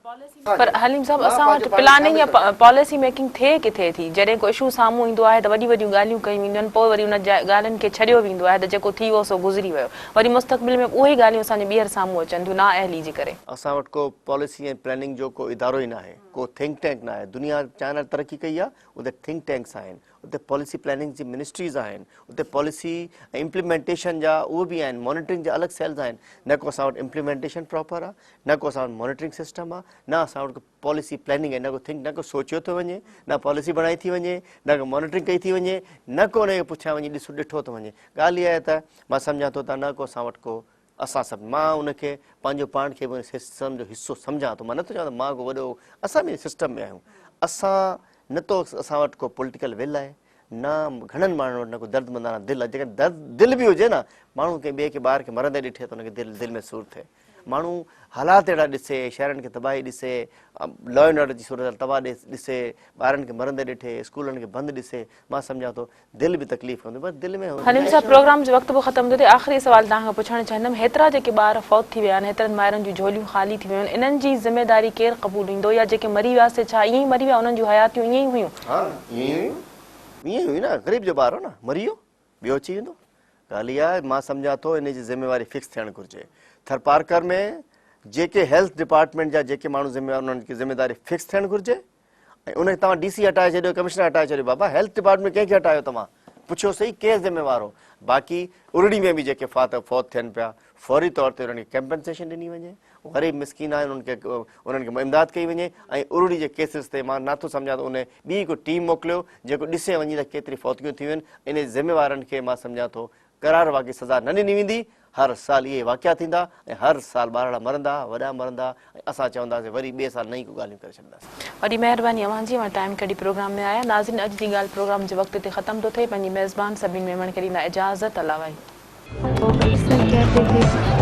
پر حليم صاحب اسان وٽ پلاننگ يا پاليسي ميڪنگ ٿئي ڪٿي ٿي؟ جڏهن ڪو اشو سامهون ايندو آهي ته وڏيون وڏيون ڳالهيون ڪيون وينديون آهن پوء وري ان ڳالهين کي ڇڏيو ويندو آهي ته جيڪو ٿي ويو سو گذري ويو وري مستقبل ۾ به اهي ئي ڳالهيون اسان جي ٻيهر سامهون اچن ٿيون نااهلي جي ڪري. اسان وٽ ڪو پاليسي ۽ پلاننگ جو ڪو ادارو ئي ناهي، ڪو ٿنڪ ٽينڪ ناهي، دنيا چائنا ترقي ڪئي آهي اتي ٿنڪ ٽينڪس آهن، اتي پاليسي پلاننگ جي منسٽريز آهن، اتي پاليسي ۽ امپليمينٽيشن جا اهي به آهن، مانيٽرنگ جا الڳ سيلز آهن، نه ڪو اسان وٽ امپليمينٽيشن پراپر آهي، نه ڪو اسان وٽ مانيٽرنگ سسٽم آهي، نه اسان وٽ ڪو پاليسي پلاننگ آهي، نه ڪو ٿنڪ، نه ڪو سوچيو ٿو وڃي، نه پاليسي بڻائي ٿي وڃي، نه ڪو مانيٽرنگ ڪئي ٿي وڃي، نه ڪو ان کي پڇيان وڃي ڏسو ڏٺو ٿو وڃي. ڳالهه اها آهي ته مان سمجهان ٿو ته نه ڪو اسان وٽ ڪو اسان سڀ مان ان کي پنهنجو پاڻ کي به ان سسٽم جو حصو سمجهان ٿو، مان نٿو چوان ته مان ڪو وڏو، اسان به ان سسٽم ۾ آهيون، اسان نه ته اسان وٽ ڪو پوليٽيڪل ول آهي نه گهڻن ماڻهن وٽ نه ڪو درد مندانه دل آهي، جيڪڏهن درد دل به هجي نه ماڻهو ڪنهن ٻئي کي ٻار کي مرندي ڏٺي ته ان کي دل دل ۾ سور ٿئي، ماڻهو حالات اهڙا ڏسي، شهرن کي تباهي ڏسي، لا اينڊ آرڊر جي صورتحال تباهه ڏسي، ٻارن کي مرندي ڏٺي، اسڪولن کي بند ڏسي، مان سمجهان ٿو دل به تڪليف ڪندو پر دل ۾. حليم صاحب پروگرام جو وقت به ختم ٿو ٿئي آخري سوال توهان کان پڇڻ چاهيندم هيترا جيڪي ٻار فوت ٿي ويا آهن هيترن مائرن جون جهوليون خالي ٿي ويون آهن انهن جي ذميداري ڪير قبوليندو يا جيڪي مري ويا سي ڇا ائين ئي مري ويا انهن جون حياتيون ائين ئي هيون. ها ائين ئي هيون ائين ئي هيون نه غريب جو ٻار هو نه مري ويو ٻيو اچي ويندو ڳالهه اها آهي مان سمجهان ٿو ان جي ذميواري فڪس ٿيڻ گهرجي ٿرپارڪر ۾ جيڪي هيلٿ ڊپارٽمينٽ جا جيڪي ماڻهو ذميوار انهن کي ذميواري فڪس ٿيڻ گهرجي ۽ ان کي توهان ڊي سي هٽائي ڇڏيو ڪمشنر هٽائي ڇڏيو بابا هيلٿ ڊپارٽمينٽ ڪنهن کي هٽايو توهان پڇيو سهي ڪير ذميوار هو باقي ارڙي ۾ به جيڪي فات فوت ٿين پيا فوري طور تي انهن کي ڪمپنسيشن ڏني وڃي غريب مسڪين آهن انهن کي انهن کي امداد ڪئي وڃي ۽ ارڙي جي ڪيسز تي مان نٿو سمجهان ته ان ٻي ڪو ٽيم موڪليو جيڪو ڏسي وڃي ته ڪيتري فوتگيون ٿيون آهن ان ذميوارن کي مان سمجهان ٿو قرار واقعي سزا نه ڏني ويندي، هر سال اهي واقعا ٿيندا ۽ هر سال ٻارڙا مرندا، وڏا مرندا ۽ اسان چونداسين وري ٻئي سال نئين ڪو ڳالهيون ڪري ڇڏنداسين. وڏي مهرباني اوهان جي اوهان ٽائيم ڪڍي پروگرام ۾ آيا. ناظرين اڄ جي ڳالهه پروگرام جو وقت هتي ختم ٿو ٿئي پنهنجي ميزبان سبين ميمڻ کي ڏيندا اجازت الله واهي. वो अक्सर कहते थे।